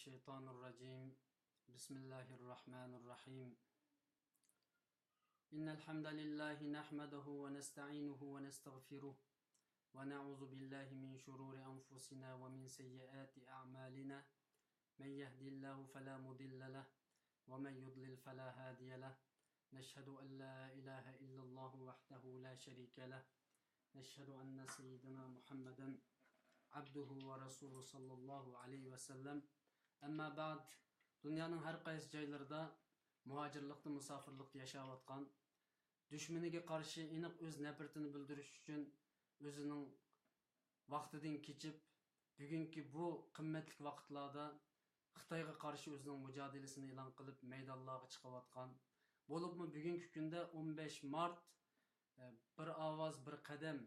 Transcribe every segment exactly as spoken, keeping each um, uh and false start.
الشيطان الرجيم. بسم الله الرحمن الرحيم. إن الحمد لله نحمده ونستعينه ونستغفره، ونعوذ بالله من شرور أنفسنا ومن سيئات أعمالنا. من يهد الله فلا مضل له، ومن يضلل فلا هادي له. نشهد أن لا إله إلا الله وحده لا شريك له. نشهد أن سيدنا محمدا عبده ورسوله صلى الله عليه وسلم. أما بعد، دۇنيانىڭ ھەر قايسى جايلىرىدا مۇھاجىرلىقتا، مۇساپىرلىقتا ياشاۋاتقان، دۈشمىنىگە قارشى ئېنىق ئۆز نەپرىتىنى بىلدۈرۈش ئۈچۈن ئۆزىنىڭ ۋاقتىدىن كېچىپ، بۈگۈنكى بۇ قىممەتلىك ۋاقىتلاردا خىتايغا قارشى ئۆزىنىڭ مۇجادىلىسىنى ئېلان قىلىپ، مەيدانلارغا چىقىۋاتقان، بولۇپمۇ بۈگۈنكى كۈندە ئون بەش مارت، ئە، بىر ئاۋاز، بىر قەدەم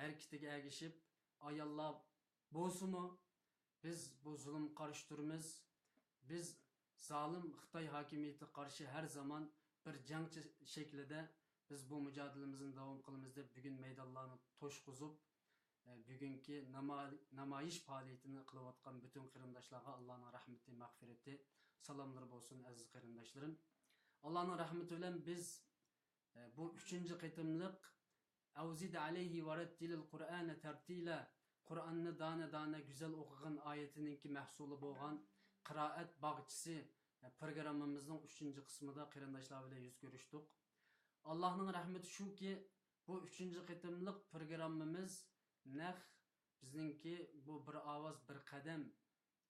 ھەرىكىتىگە ئەگىشىپ، ئاياللار بولسىمۇ، بىز بۇ زۇلۇمغا قارشى تۇرىمىز. بىز زالىم خىتاي ھاكىمىيىتىگە قارشى ھەر زامان بىر جەڭچى شەكلىدە بىز بۇ مۇجادىلىمىزنى داۋام قىلىمىز دەپ، بۈگۈن مەيدانلارنى توشقۇزۇپ، ئە، بۈگۈنكى ناما-، نامايىش پائالىيىتىنى قىلىۋاتقان پۈتۈن قېرىنداشلارغا ئاللانىڭ رەھمىتى، مەغپىرىتى، سالاملىرى بولسۇن، ئەزىز قېرىنداشلىرىم. ئاللانىڭ رەھمىتى بىلەن بىز، ئە، بۇ ئۈچىنچى قېتىملىق «أوزد عليه ورتل القرآن ترتيلا»، قۇرئاننى دانە-دانە گۈزەل ئوقۇغىن ئايىتىنىڭكى مەھسۇلى بولغان قىرائەت باغچىسى، ئە، پروگراممىمىزنىڭ ئۈچىنچى قىسمىدا قېرىنداشلار بىلەن يۈز كۆرۈشتۇق. ئاللانىڭ رەھمىتى شۇكى، بۇ ئۈچىنچى قېتىملىق پروگراممىمىز نەق بىزنىڭكى بۇ بىر ئاۋاز، بىر قەدەم،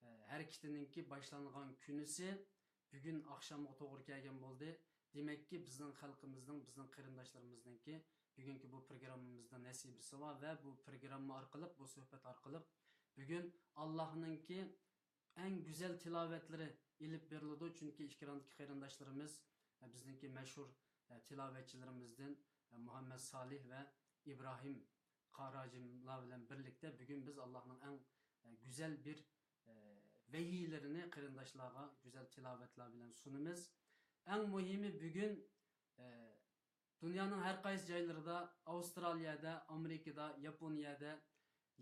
ئە، ھەرىكىتىنىڭكى باشلانغان كۈنىسى بۈگۈن ئاخشامغا توغرا كەلگەن بولدى. دېمەككى، بىزنىڭ خەلقىمىزنىڭ، بىزنىڭ قېرىنداشلىرىمىزنىڭكى بۈگۈنكى بۇ پروگراممىمىزدا نەسىبىسى بار ۋە بۇ پروگرامما ئارقىلىق، بۇ سۆھبەت ئارقىلىق بۈگۈن ئاللانىڭكى ئەڭ گۈزەل تىلاۋەتلىرى ئېلىپ بېرىلىدۇ. چۈنكى ئېكراندىكى قېرىنداشلىرىمىز، ئە، بىزنىڭكى مەشھۇر، ئە، تىلاۋەتچىلىرىمىزدىن، ئە، مۇھەممەد سالىھ ۋە ئىبراھىم قاراجىملار بىلەن بىرلىكتە بۈگۈن بىز ئاللانىڭ ئەڭ، ئە، گۈزەل بىر، ئە، ۋەھىيلىرىنى قېرىنداشلارغا گۈزەل تىلاۋەتلەر بىلەن سۇنىمىز. ئەڭ مۇھىمى بۈگۈن، ئە، دۇنيانىڭ ھەر قايسى جايلىرىدا، ئاۋسترالىيەدە، ئامېرىكىدا، ياپونىيەدە،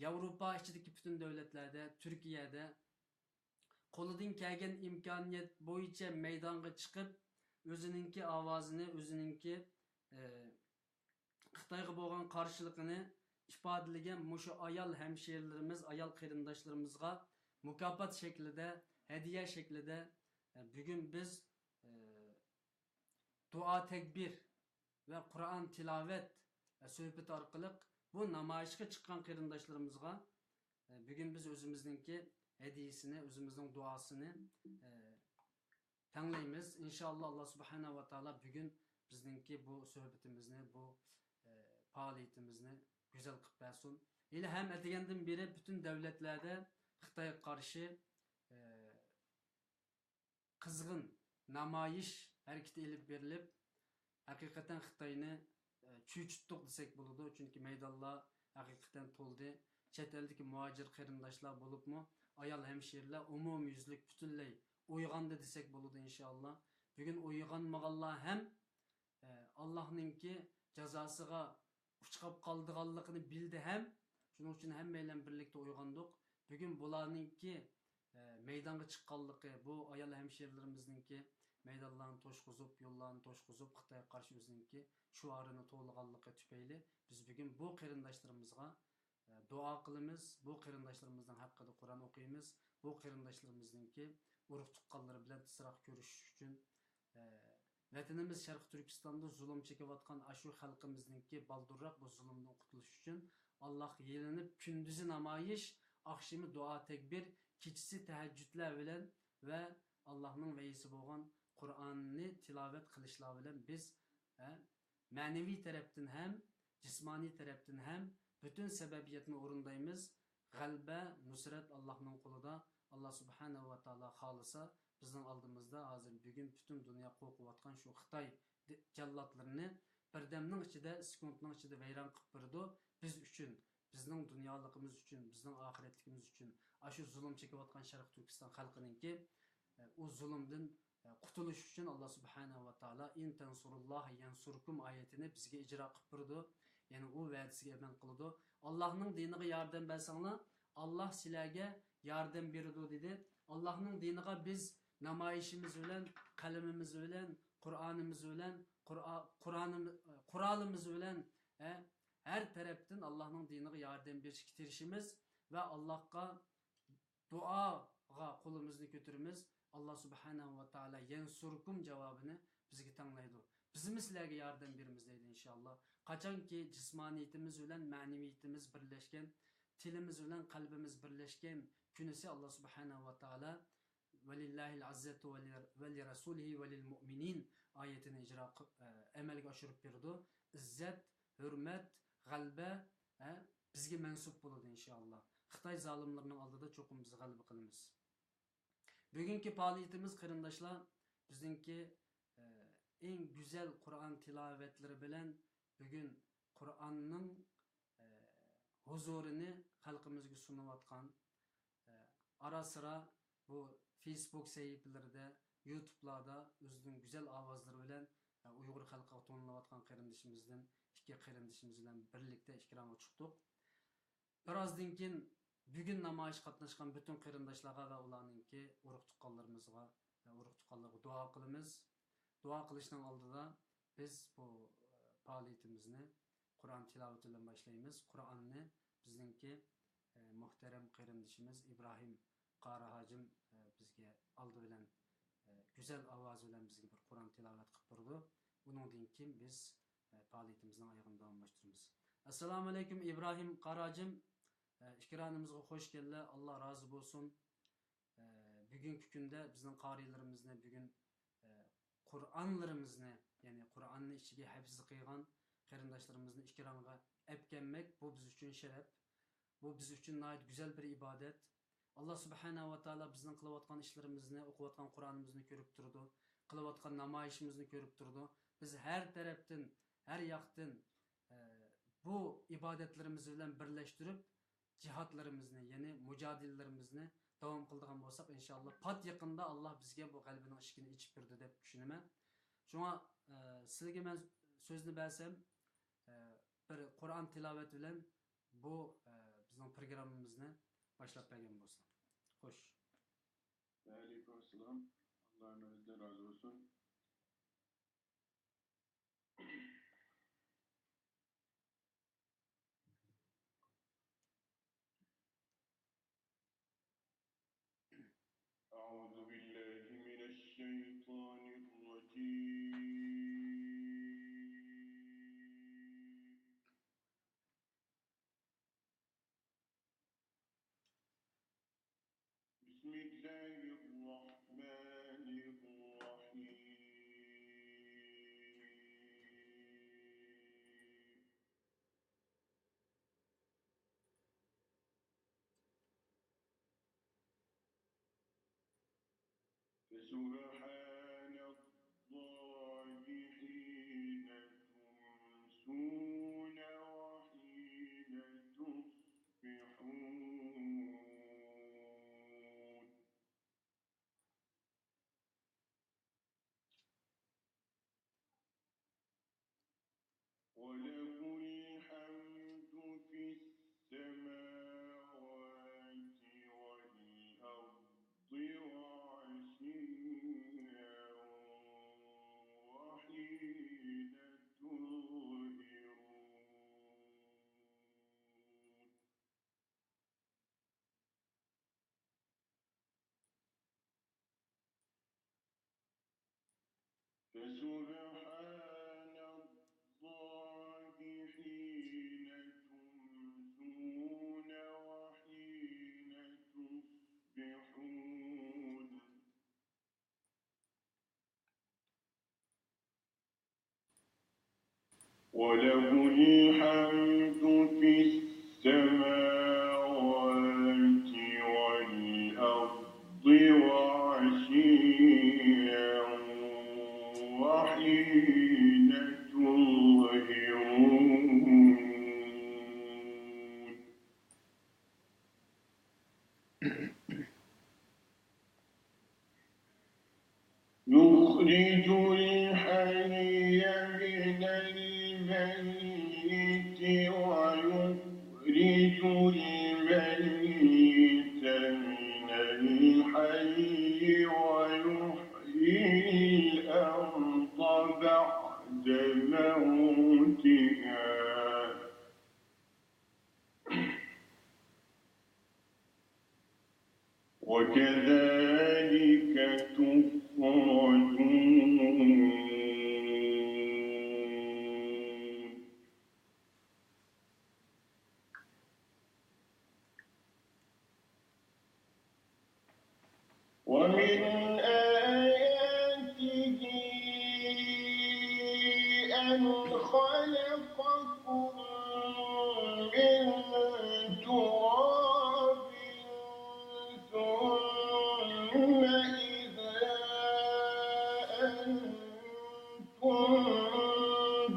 ياۋروپا ئىچىدىكى پۈتۈن دۆلەتلەردە، تۈركىيەدە قولىدىن كەلگەن ئىمكانىيەت بويىچە مەيدانغا چىقىپ، ئۆزىنىڭكى ئاۋازىنى، ئۆزىنىڭكى، ئى، خىتايغا بولغان قارشىلىقىنى ئىپادىلىگەن مۇشۇ ئايال ھەمشىرىلىرىمىز، ئايال قېرىنداشلىرىمىزغا مۇكاپات شەكلىدە، ھەدىيە شەكلىدە، ئى، بۈگۈن بىز، ئى، دۇئا تەكبىر ۋە قۇرئان تىلاۋەت سۆھبىتى ئارقىلىق بۇ نامايىشقا چىققان قېرىنداشلىرىمىزغا، ئە، بۈگۈن بىز ئۆزىمىزنىڭكى ھەدىيىسىنى، ئۆزىمىزنىڭ دۇئاسىنى، ئە، تەڭلەيمىز. ئىنشائاللا، ئاللا سۇبھانەھۇ ۋە تائالا بۈگۈن بىزنىڭكى بۇ سۆھبىتىمىزنى، بۇ، ئە، پائالىيىتىمىزنى گۈزەل قىلىپ بەرسۇن. ھېلى ھەم ئەتىگەندىن بېرى پۈتۈن دۆلەتلەردە خىتايغا قارشى، ئە، قىزغىن نامايىش ھەرىكىتى ئېلىپ بېرىلىپ، ھەقىقەتەن خىتاينى، ئە، چۆچۈتتۇق دېسەك بولىدۇ، چۈنكى مەيدانلار ھەقىقەتەن تولدى. چەت ئەلدىكى مۇھاجىر قېرىنداشلار بولۇپمۇ، ئايال ھەمشىرىلەر ئومۇميۈزلۈك پۈتۈنلەي ئويغاندى دېسەك بولىدۇ، ئىنشائاللا. بۈگۈن ئويغانمىغانلار ھەم ئە، ئاللاھنىڭكى جازاسىغا ئۇچراپ قالىدىغانلىقىنى بىلدى ھەم، شۇنىڭ ئۈچۈن ھەممەيلەن بىرلىكتە ئويغاندۇق. بۈگۈن بۇلارنىڭكى، ئە، مەيدانغا چىققانلىقى، بۇ ئايال ھەمشىرىلىرىمىزنىڭكى مەيدانلارنى توشقۇزۇپ، يوللارنى توشقۇزۇپ، خىتايغا قارشى ئۆزىنىڭكى شوئارىنى توۋلىغانلىقى تۈپەيلى، بىز بۈگۈن بۇ قېرىنداشلىرىمىزغا ئە، دۇئا قىلىمىز، بۇ قېرىنداشلىرىمىزنىڭ ھەققىدە قۇرئان ئوقۇيمىز، بۇ قېرىنداشلىرىمىزنىڭكى ئۇرۇق تۇغقانلىرى بىلەن تېزراق كۆرۈشۈش ئۈچۈن، ئە، ۋەتىنىمىز شەرقىي تۈركىستاندا زۇلۇم چېكىۋاتقان ئاشۇ خەلقىمىزنىڭكى بالدۇرراق بۇ زۇلۇمدىن قۇتۇلۇشى ئۈچۈن ئاللاھقا يېلىنىپ، كۈندۈزى نامايىش، ئاخشىمى دۇئا تەكبىر، كېچىسى تەھەججۇدلار بىلەن ۋە ئاللاھنىڭ ۋەھىيسى بولغان قۇرئاننى تىلاۋەت قىلىشلار بىلەن بىز، ئە، مەنىۋى تەرەپتىن ھەم، جىسمانىي تەرەپتىن ھەم پۈتۈن سەۋەبىيەتنى ئورۇندايمىز. غەلىبە، نۇسرەت ئاللاھنىڭ قولىدا. ئاللا سۇبھانەھۇ ۋە تائالا خالىسا، بىزنىڭ ئالدىمىزدا ھازىر بۈگۈن پۈتۈن دۇنيا قورقۇۋاتقان شۇ خىتاي د-، جاللاتلىرىنى بىردەمنىڭ ئىچىدە، سېكۇنتنىڭ ئىچىدە ۋەيران قىلىپ بېرىدۇ. بىز ئۈچۈن، بىزنىڭ دۇنيالىقىمىز ئۈچۈن، بىزنىڭ ئاخىرەتلىكىمىز ئۈچۈن، ئاشۇ زۇلۇم چېكىۋاتقان شەرقىي تۈركىستان خەلقىنىڭكى، ئە، ئۇ زۇلۇمدىن قۇتۇلۇش ئۈچۈن ئاللا سۇبھانەھۇ ۋە تائالا، «إن تنصروا الله ينصركم» ئايىتىنى بىزگە ئىجرا قىلىپ بېرىدۇ. يەنى ئۇ ۋەدىسىگە ئەمەل قىلىدۇ. «ئاللاھنىڭ دىنىغا ياردەم بەرسەڭلار، ئاللا سىلەرگە ياردەم بېرىدۇ» دېدى. ئاللاھنىڭ دىنىغا بىز نامايىشىمىز بىلەن، قەلىمىمىز بىلەن، قۇرئانىمىز بىلەن، قۇرئا-، قۇرئانىمىز، قورالىمىز بىلەن، ھە، ھەر تەرەپتىن ئاللاھنىڭ دىنىغا ياردەم بېرىشكە تىرىشىمىز ۋە ئاللاھقا دۇئاغا قولىمىزنى كۆتۈرىمىز. ئاللا سۇبھانەھۇ ۋە تائالا يەنسۇركۇم جاۋابىنى بىزگە تەڭلەيدۇ. بىزمۇ سىلەرگە ياردەم بېرىمىز دەيدۇ، ئىنشائاللا. قاچانكى جىسمانىيىتىمىز بىلەن مەنىۋىيىتىمىز بىرلەشكەن، تىلىمىز بىلەن قەلبىمىز بىرلەشكەن كۈنىسى، ئاللا سۇبھانەھۇ ۋە تائالا ۋەلىللاھىل ئىززەتۇ ۋەلىرەسۇلىھى ۋەلىلمۇئمىنىن ئايىتىنى ئىجرا قىپ، ئە، ئەمەلگە ئاشۇرۇپ بېرىدۇ. ئىززەت، ھۆرمەت، غەلىبە، ھە، بىزگە مەنسۇپ بولىدۇ، ئىنشائاللا. خىتاي زالىملىرىنىڭ ئالدىدا چوقۇم بىز غەلىبە قىلىمىز. بۈگۈنكى پائالىيىتىمىز، قېرىنداشلار، بىزنىڭكى، ئە، ئەڭ گۈزەل قۇرئان تىلاۋەتلىرى بىلەن بۈگۈن قۇرئاننىڭ، ئە، ھۇزۇرىنى خەلقىمىزگە سۇنۇۋاتقان، ئارا-سىرا بۇ فېيسبۇك سەھىپىلىرىدە، يۇتۇبلاردا ئۆزىنىڭ گۈزەل ئاۋازلىرى بىلەن ئۇيغۇر خەلقىگە تونۇلۇۋاتقان قېرىندىشىمىزدىن ئىككى قېرىندىشىمىز بىلەن بىرلىكتە ئېكرانغا چىقتۇق. بىر ئازدىن كېيىن بۈگۈن نامايىشقا قاتناشقان پۈتۈن قېرىنداشلارغا ۋە ئۇلارنىڭكى ئۇرۇق-تۇغقانلىرىمىزغا ۋە ئۇرۇق-تۇغقانلىرىغا دۇئا قىلىمىز. دۇئا قىلىشنىڭ ئالدىدا بىز بۇ، ئە، پائالىيىتىمىزنى قۇرئان تىلاۋىتى بىلەن باشلايمىز. قۇرئاننى بىزنىڭكى، ئە، مۇھتەرەم قېرىندىشىمىز ئىبراھىم قارى ھاجىم، ئە، بىزگە ئالدى بىلەن، ئە، گۈزەل ئاۋازى بىلەن بىزگە بىر قۇرئان تىلاۋەت قىلىپ بېرىدۇ. ئۇنىڭدىن كېيىن بىز، ئە، پائالىيىتىمىزنىڭ ئايىغىنى داۋاملاشتۇرىمىز. ئەسسالامۇئەلەيكۇم ئىبراھىم قارى ھاجىم، ئە، ئىكرانىمىزغا خوش كەلدىلەر، ئاللا رازى بولسۇن. ئە، بۈگۈنكى كۈندە بىزنىڭ قارىيلىرىمىزنى بۈگۈن، ئە، قۇرئانلىرىمىزنى، يەنى قۇرئاننى ئىچىگە ھەپىز قىلغان قېرىنداشلىرىمىزنى ئىكرانغا ئەپ كەلمەك، بۇ بىز ئۈچۈن شەرەپ. بۇ بىز ئۈچۈن ناھايىتى گۈزەل بىر ئىبادەت. ئاللا سۇبھانەھۇ ۋە تائالا بىزنىڭ قىلىۋاتقان ئىشلىرىمىزنى، ئوقۇۋاتقان قۇرئانىمىزنى كۆرۈپ تۇرىدۇ، قىلىۋاتقان نامايىشىمىزنى كۆرۈپ تۇرىدۇ. بىز ھەر تەرەپتىن، ھەر ياقتىن، ئە، بۇ ئىبادەتلىرىمىز بىلەن بىرلەشتۈرۈپ، جىھادلىرىمىزنى، يەنى مۇجادىلىلىرىمىزنى داۋام قىلىدىغان بولساق، ئىنشائاللا، پات يېقىندا ئاللا بىزگە بۇ غەلىبىنىڭ ئىشىكىنى ئېچىپ بېرىدۇ دەپ چۈشىنىمەن. شۇڭا، ئە، سىلىگە مەن سۆزنى بەرسەم، ئە، بىر قۇرئان تىلاۋەت بىلەن بۇ، ئە، بىزنىڭ پروگراممىمىزنى باشلاپ بەرگەن بولساڭ. خوش. ۋەئەلەيكۇم ئەسسالام. ئاللا ھەممىڭىزدىن رازى بولسۇن. أعوذ بالله من الشيطان الرجيم. بسم الله الرحمن الرحيم. فسبحان الله حين تمسون وحين تصبحون. وله الحمد في السماوات والأرض وعشيا وحين تظهرون. فسبحان الله حين تمسون وحين تصبحون. وله الحمد في السماوات والأرض وعشيا وحين تظهرون. يخرج الحي من الميت ويخرج الميت من الحي. كذلك تخرجون. ومن آياته أن خلقكم من تراب ثم إذا أنتم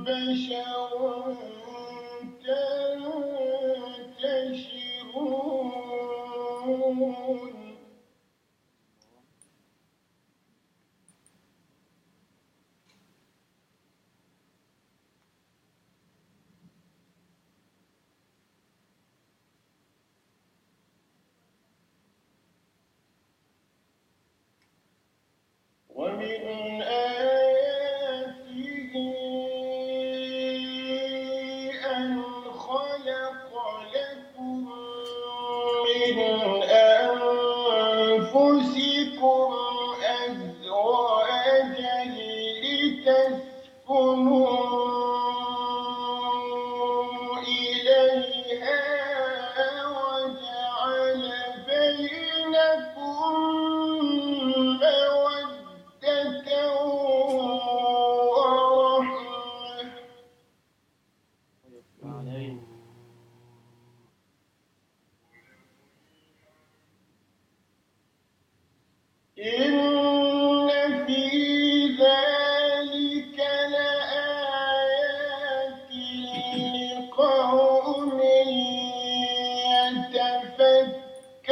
بشر تنتشرون. ومن آياته أن خلق لكم من أنفسكم أزواجا لتسكنوا إليها وجعل بينكم مودة ورحمة. إن في ذلك لآيات لقوم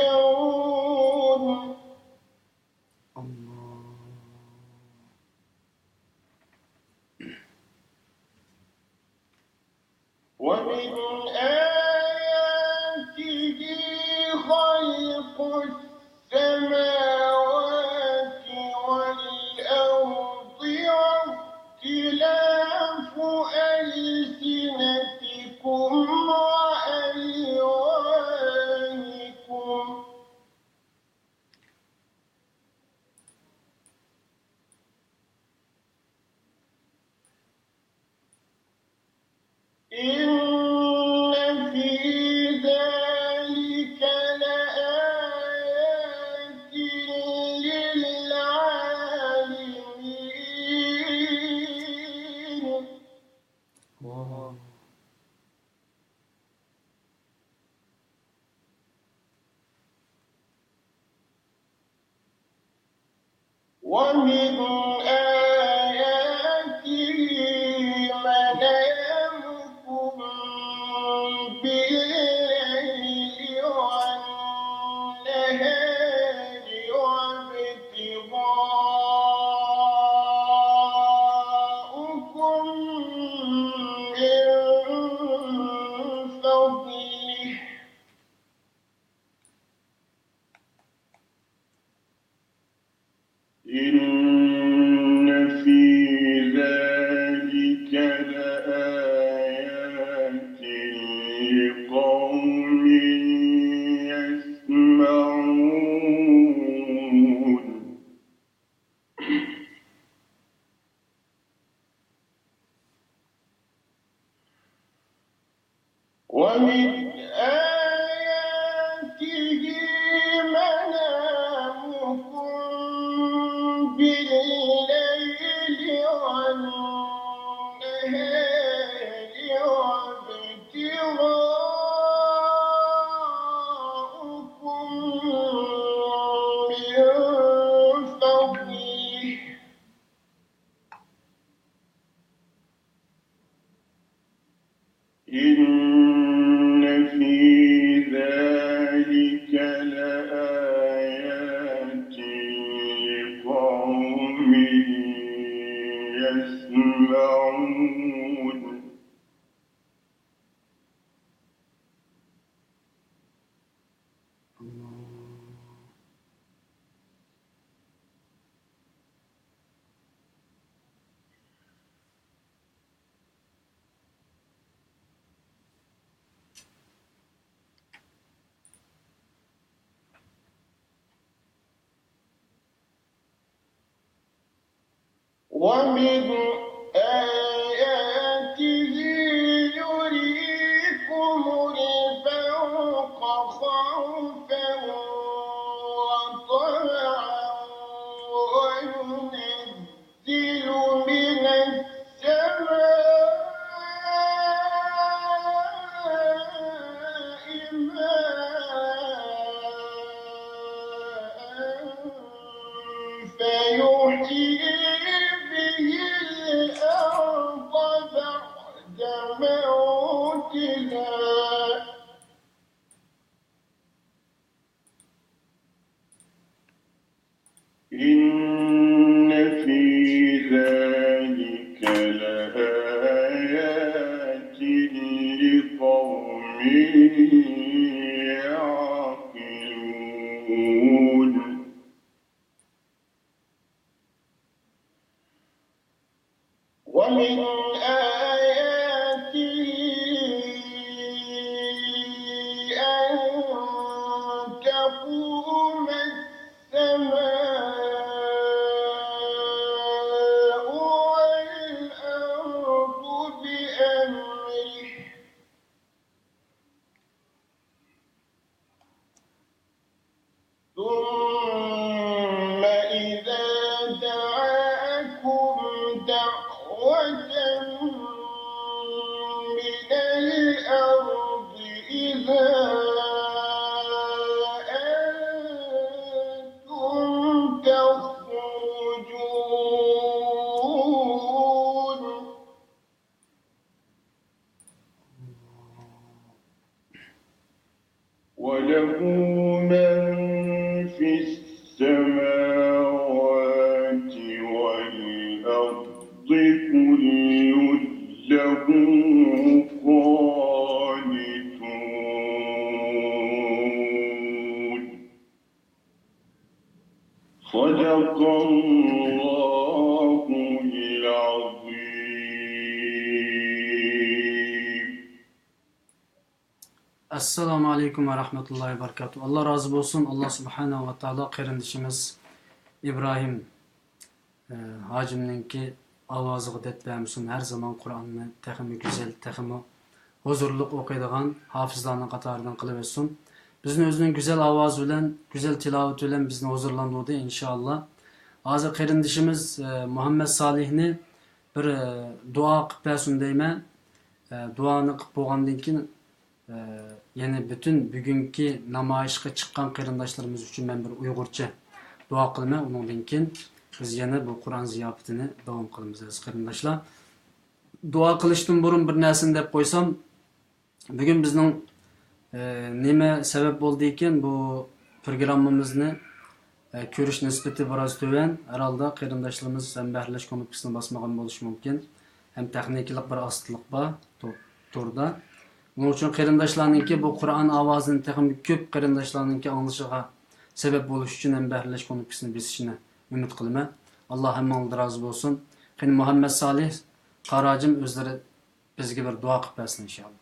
يتفكرون. الله. ومن آياته خلق السماوات والأرض واختلاف ألسنتكم وألوانكم. إن في ذلك لآيات للعالمين. ومن آياته منامكم بالليل والنهار وابتغاؤكم من فضله. إن في ذلك لآيات لقوم يسمعون. ومن آياته منامكم بالليل والنهار وابتغاؤكم من فضله. إن في ذلك لآيات لقوم ومن آياته يريكم البرق خوفا وطمعا وينزل من السماء ماء فيحيي به الأرض بعد موتها إن في ذلك لآيات لقوم يعقلون. ومن آياته أن تقوم السماء والأرض بأمره ثم إذا دعاكم دعوة من الأرض إذا أنتم تخرجون. وله من في السماوات والأرض كل له قانتون. صدق الله العظيم. ئەسسالامۇ ئەلەيكۇم ۋە رەھمەتۇللاھى ۋە بەرىكاتۇھ. ئاللا رازى بولسۇن. ئاللا سۇبھانەھۇ ۋە تائالا قېرىندىشىمىز ئىبراھىم، ئە، ھاجىمنىڭكى ئاۋازىغا دەرد بەرمىسۇن. ھەر زامان قۇرئاننى تېخىمۇ گۈزەل، تېخىمۇ ھۇزۇرلۇق ئوقۇيدىغان ھافىزلارنىڭ قاتارىدىن قىلىۋەتسۇن. بىزنى ئۆزىنىڭ گۈزەل ئاۋازى بىلەن گۈزەل تىلاۋىتى بىلەن بىزنى ھۇزۇرلاندۇردى، ئىنشائاللا. ھازىر قېرىندىشىمىز، ئە، مۇھەممەد سالىھنى بىر، ئە، دۇئا قىلىپ بەرسۇن دەيمەن. ئە، دۇئانى قىلىپ بولغاندىن كېيىن، ئە، يەنە پۈتۈن بۈگۈنكى نامايىشقا چىققان قېرىنداشلىرىمىز ئۈچۈن مەن بىر ئۇيغۇرچە دۇئا قىلىمەن. ئۇنىڭدىن كېيىن بىز يەنە بۇ قۇرئان زىياپىتىنى داۋام قىلىمىز، ئەزىز قېرىنداشلار. دۇئا قىلىشتىن بۇرۇن بىر نەرسىنى دەپ قويسام، بۈگۈن بىزنىڭ، ئە، نېمە سەۋەب بولدىكىن بۇ پروگراممىمىزنى، ئە، كۆرۈش نىسبىتى بىراز تۆۋەن. ھەر ھالدا قېرىنداشلىرىمىز ھەمبەھىرلەش كۇنۇپكىسىنى باسمىغان بولۇشى مۇمكىن. ھەم تېخنىكىلىق بىر ئاستىلىق بار تو-، توردا. ئۇنىڭ ئۈچۈن قېرىنداشلارنىڭكى بۇ قۇرئان ئاۋازىنى تېخىمۇ كۆپ قېرىنداشلارنىڭكى ئاڭلىشىغا سەۋەب بولۇش ئۈچۈن ھەمبەھىرلەش كۇنۇپكىسىنى بېسىشىنى ئۈمىد قىلىمەن. ئاللا ھەممىڭلاردىن رازى بولسۇن. قېنى، مۇھەممەد سالىھ قاراجىم ئۆزلىرى بىزگە بىر دۇئا قىلىپ بەرسۇن، ئىنشائاللا.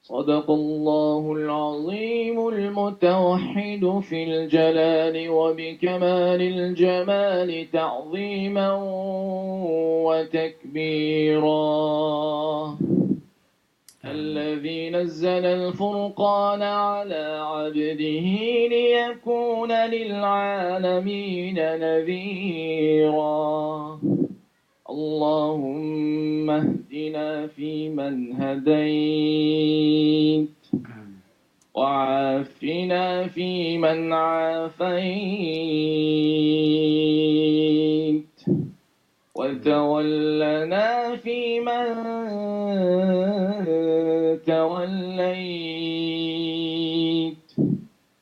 صدق الله العظيم المتوحد في الجلال وبكمال الجمال تعظيما وتكبيرا. الذي نزل الفرقان على عبده ليكون للعالمين نذيرا. اللهم اهدنا فيمن هديت، وعافنا فيمن عافيت، وتولنا فيمن توليت،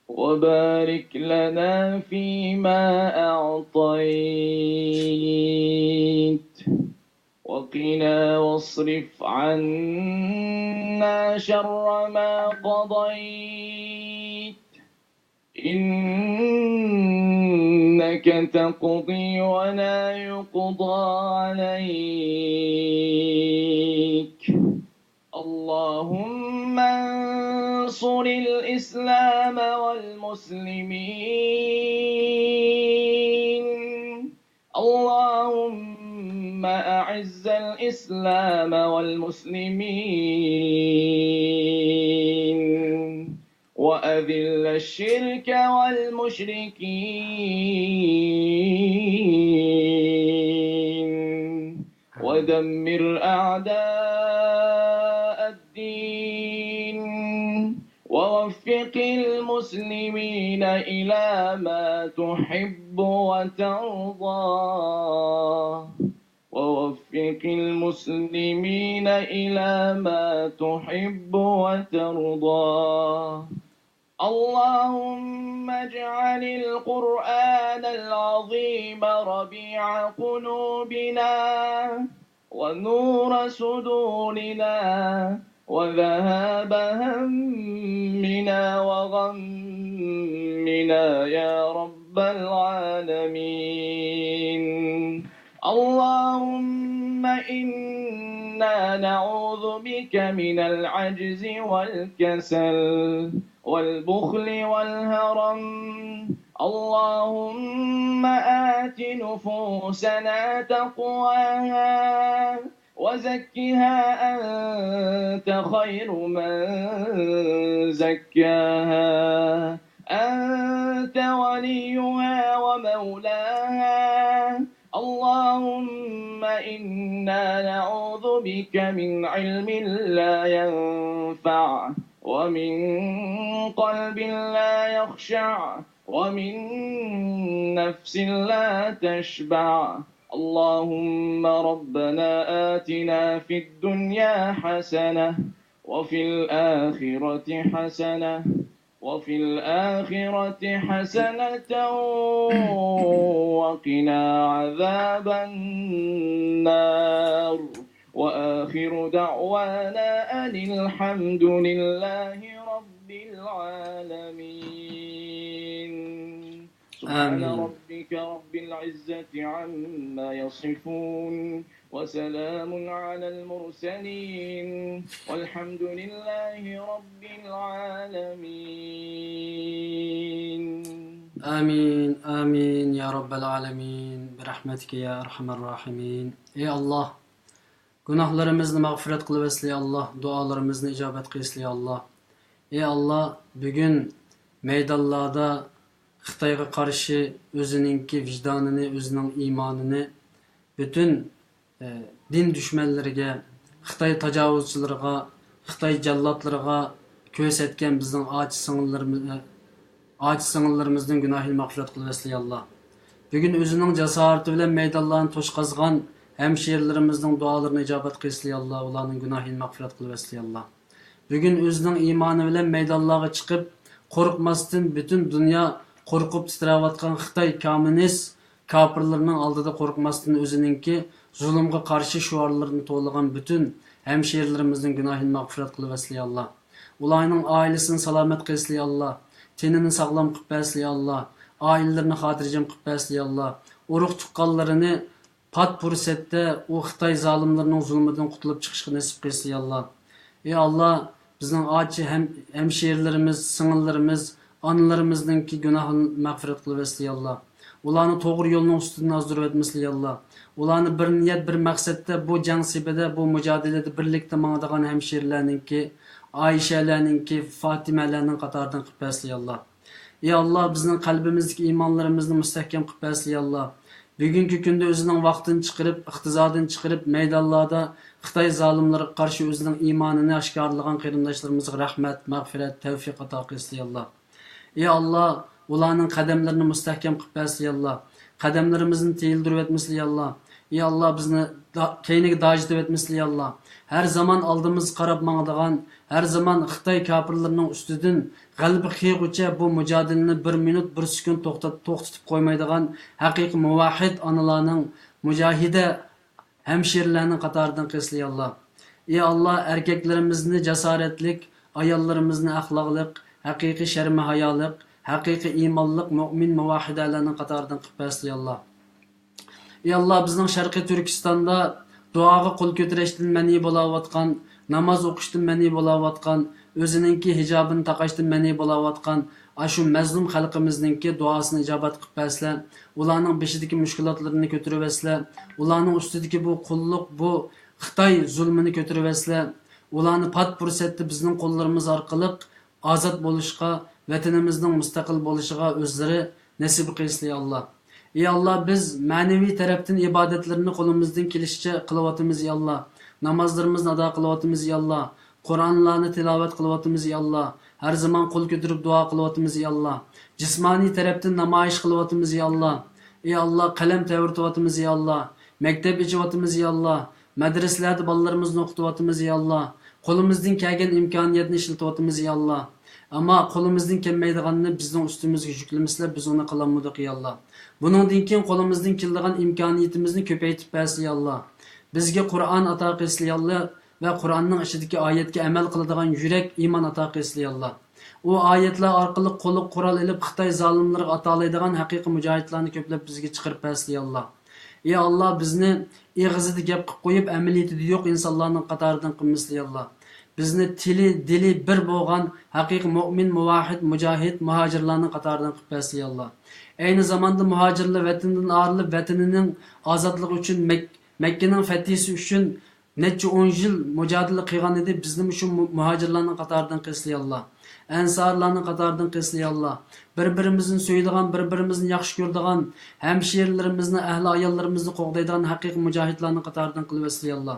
وبارك لنا فيما أعطيت، وقنا واصرف عنا شر ما قضيت، إنك تقضي ولا يقضى عليك. اللهم انصر الإسلام والمسلمين. اللهم أعز الإسلام والمسلمين، وأذل الشرك والمشركين، ودمر أعداء الدين، ووفق المسلمين إلى ما تحب وترضى، ووفق المسلمين إلى ما تحب وترضى. اللهم اجعل القرآن العظيم ربيع قلوبنا ونور صدورنا وذهاب همنا وغمنا يا رب العالمين. اللهم إنا نعوذ بك من العجز والكسل والبخل والهرم. اللهم آت نفوسنا تقواها وزكها أنت خير من زكاها أنت وليها ومولاها. اللهم إنا نعوذ بك من علم لا ينفع ومن قلب لا يخشع ومن نفس لا تشبع. اللهم ربنا آتنا في الدنيا حسنة وفي الآخرة حسنة وفي الآخرة حسنة وقنا عذاب النار. وآخر دعوانا أن الحمد لله رب العالمين. سبحان آمين. ربك رب العزة عما يصفون. وسلام على المرسلين. والحمد لله رب العالمين. ئامىن، ئامىن يا رەببەل ئالەمىن، بىرەھمەتىكە يا ئەرھەمەر راھىمىن. ئەي ئاللاھ، گۇناھلىرىمىزنى مەغپىرەت قىلىۋەتسىلە يا ئاللاھ، دۇئالىرىمىزنى ئىجابەت قىلسىلە يا ئاللاھ. ئەي ئاللاھ، بۈگۈن مەيدانلاردا خىتايغا قارشى ئۆزىنىڭكى ۋىجدانىنى، ئۆزىنىڭ ئىمانىنى پۈتۈن، ئە، دىن دۈشمەنلىرىگە، خىتاي تاجاۋۇزچىلىرىغا، خىتاي جاللاتلىرىغا كۆرسەتكەن بىزنىڭ ئاچا سىڭىللىرىمىز-، ئاچا سىڭىللىرىمىزنىڭ گۇناھىنى مەغپىرەت قىلىۋەتسىلە يا ئاللاھ. بۈگۈن ئۆزىنىڭ جاسارىتى بىلەن مەيدانلارنى توشقازغان ھەمشىرىلىرىمىزنىڭ دۇئالىرىنى ئىجابەت قىلسىلە يا ئاللاھ، ئۇلارنىڭ گۇناھىنى مەغپىرەت قىلىۋەتسىلە يا ئاللاھ. بۈگۈن ئۆزىنىڭ ئىمانى بىلەن مەيدانلارغا چىقىپ، قورقماستىن پۈتۈن دۇنيا قورقۇپ تىترەۋاتقان خىتاي كوممۇنىست كاپىرلىرىنىڭ ئالدىدا قورقماستىن ئۆزىنىڭكى زۇلۇمغا قارشى شوئارلىرىنى توۋلىغان پۈتۈن ھەمشىرىلىرىمىزنىڭ گۇناھىنى مەغپىرەت قىلىۋەتسىلە يا ئاللاھ. ئۇلارنىڭ ئائىلىسىنى سالامەت قىلسىلە يا ئاللاھ. تېنىنى ساغلام قىلىپ بەرسىلە يا ئاللاھ. ئائىلىلىرىنى خاتىرجەم قىلىپ بەرسىلە يا ئاللاھ. ئۇرۇق تۇغقانلىرىنى پات پۇرسەتتە ئۇ خىتاي زالىملىرىنىڭ زۇلمىدىن قۇتۇلۇپ چىقىشقا نېسىپ قىلسىلە يا ئاللاھ. ئى ئاللاھ، بىزنىڭ ئاچا ھەم-، ھەمشىرىلىرىمىز، سىڭىللىرىمىز، ئانىلىرىمىزنىڭكى گۇناھىنى مەغپىرەت قىلىۋەتسىلە يا ئاللاھ. ئۇلارنى توغرا يولنىڭ ئۈستىدىن ئازدۇرۇۋەتمىسىلە يا ئاللاھ. ئۇلارنى بىر نىيەت، بىر مەقسەتتە بۇ جەڭ سېپىدە، بۇ مۇجادىلىدە بىرلىكتە ماڭىدىغان ھەمشىرىلەرنىڭكى، ئائىشەلەرنىڭكى، فاتىمەلەرنىڭ قاتارىدىن قىلىپ بەرسىلە يا ئاللاھ. ئى ئاللاھ، بىزنىڭ قەلبىمىزدىكى ئىمانلىرىمىزنى مۇستەھكەم قىلىپ بەرسىلە يا ئاللاھ. بۈگۈنكى كۈندە ئۆزىنىڭ ۋاقتىنى چىقىرىپ، ئىقتىسادىنى چىقىرىپ، مەيدانلاردا خىتاي زالىملىرىغا قارشى ئۆزىنىڭ ئىمانىنى ئاشكارىلىغان قېرىنداشلىرىمىزغا رەھمەت، مەغپىرەت، تەۋپىق ئاتا قىلسىلە يا ئاللاھ. ئى ئاللاھ، ئۇلارنىڭ قەدەملىرىنى مۇستەھكەم قىلىپ بەرسىلە يا ئاللاھ. قەدەملىرىمىزنى تىيىلدۈرۈۋەتمىسىلە يا ئاللاھ. ئى ئاللاھ، بىزنى دا-، كەينىگە داجىتىۋەتمىسىلە يا ئاللاھ. ھەر زامان ئالدىمىزغا قاراپ ماڭىدىغان، ھەر زامان خىتاي كاپىرلىرىنىڭ ئۈستىدىن غەلىبە قىلغۇچە بۇ مۇجادىلىنى بىر مىنۇت، بىر سېكۇنت توختات-، توختىتىپ قويمايدىغان ھەقىقىي مۇۋەھھىد ئانىلارنىڭ، مۇجاھىدە ھەمشىرىلەرنىڭ قاتارىدىن قىلسىلە يا ئاللاھ. ئى ئاللاھ، ئەركەكلىرىمىزنى جاسارەتلىك، ئاياللىرىمىزنى ئەخلاقلىق، ھەقىقىي شەرمى ھايالىق، ھەقىقىي ئىمانلىق مۆمىن مۇۋەھھىدەلەرنىڭ قاتارىدىن قىلىپ بەرسىلە يا ئاللاھ. ئى ئاللاھ، بىزنىڭ شەرقىي تۈركىستاندا دۇئاغا قول كۆتۈرۈشتىن مەنئى بولاۋاتقان، ناماز ئوقۇشتىن مەنئى بولاۋاتقان، ئۆزىنىڭكى ھىجابىنى تاقاشتىن مەنئى بولاۋاتقان ئاشۇ مەزلۇم خەلقىمىزنىڭكى دۇئاسىنى ئىجابەت قىلىپ بەرسىلە، ئۇلارنىڭ بېشىدىكى مۈشكۈلاتلىرىنى كۆتۈرۈۋەتسىلە، ئۇلارنىڭ ئۈستىدىكى بۇ قۇللۇق، بۇ خىتاي زۇلمىنى كۆتۈرۈۋەتسىلە، ئۇلارنى پات پۇرسەتتە بىزنىڭ قوللىرىمىز ئارقىلىق ئازاد بولۇشقا، ۋەتىنىمىزنىڭ مۇستەقىل بولۇشىغا ئۆزلىرى نېسىپ قىلسىلە، يا ئاللا. ئى ئاللا، بىز مەنىۋى تەرەپتىن ئىبادەتلىرىنى قولىمىزدىن كېلىشىچە قىلىۋاتىمىز، يا ئاللا. نامازلىرىمىزنى ئادا قىلىۋاتىمىز، يا ئاللا. قۇرئانلارنى تىلاۋەت قىلىۋاتىمىز، يا ئاللا. ھەر زامان قول كۆتۈرۈپ دۇئا قىلىۋاتىمىز، يا ئاللا. جىسمانىي تەرەپتىن نامايىش قىلىۋاتىمىز، يا ئاللا. ئى ئاللا، قەلەم تەۋرىتىۋاتىمىز، يا ئاللا. مەكتەپ ئېچىۋاتىمىز، يا ئاللا. مەدرىسىلەردە بالىلىرىمىزنى ئوقۇتۇۋاتىمىز، يا ئاللا. قولىمىزدىن كەلگەن ئىمكانىيەتنى ئىشلىتىۋاتىمىز، يا ئاللا. ئەمما قولىمىزدىن كەلمەيدىغاننى بىزنىڭ ئۈستىمىزگە يۈكلىمىسىلە، بىز ئۇنى قىلالمىدۇق، يا ئاللا. بۇنىڭدىن كېيىن قولىمىزدىن كېلىدىغان ئىمكانىيىتىمىزنى كۆپەيتىپ بەرسىلە، يا ئاللا. بىزگە قۇرئان ئاتا قىلسىلە، يا ئاللا، ۋە قۇرئاننىڭ ئىچىدىكى ئايەتكە ئەمەل قىلىدىغان يۈرەك، ئىمان ئاتا قىلسىلە، يا ئاللا. ئۇ ئايەتلەر ئارقىلىق قولغا قورال ئېلىپ، خىتاي زالىملىرىغا ئاتالايدىغان ھەقىقىي مۇجاھىدلارنى كۆپلەپ بىزگە چىقىرىپ بەرسىلە، يا ئاللا. ئى ئاللا، بىزنى ئېغىزىدا گەپ قىلىپ قويۇپ، ئەمەلىيىتىدە يوق ئىنسانلارنىڭ قاتارىدىن قىلمىسىلە، يا ئاللا. بىزنى تىلى، دىلى بىر بولغان ھەقىقىي مۆمىن، مۇۋەھھىد، مۇجاھىد، مۇھاجىرلارنىڭ قاتارىدىن قىلىپ بەرسىلە، يا ئاللا. ئەينى زاماندا مۇھاجىرلار ۋەتىنىدىن ئايرىلىپ، ۋەتىنىنىڭ ئازادلىقى ئۈچۈن، مەك-، مەككىنىڭ فەتھىسى ئۈچۈن نەچچە ئون يىل مۇجادىلە قىلغان ئىدى، بىزنىمۇ شۇ مۇ-، مۇھاجىرلارنىڭ قاتارىدىن قىلسىلە، يا ئاللا. ئەنسارلارنىڭ قاتارىدىن قىلسىلە، يا ئاللا. بىر-بىرىمىزنى سۆيىدىغان، بىر-بىرىمىزنى ياخشى كۆرىدىغان، ھەمشىرىلىرىمىزنى، ئەھلى ئاياللىرىمىزنى قوغدايدىغان ھەقىقىي مۇجاھىدلارنىڭ قاتارىدىن قىلىۋەتسىلە، يا ئاللا.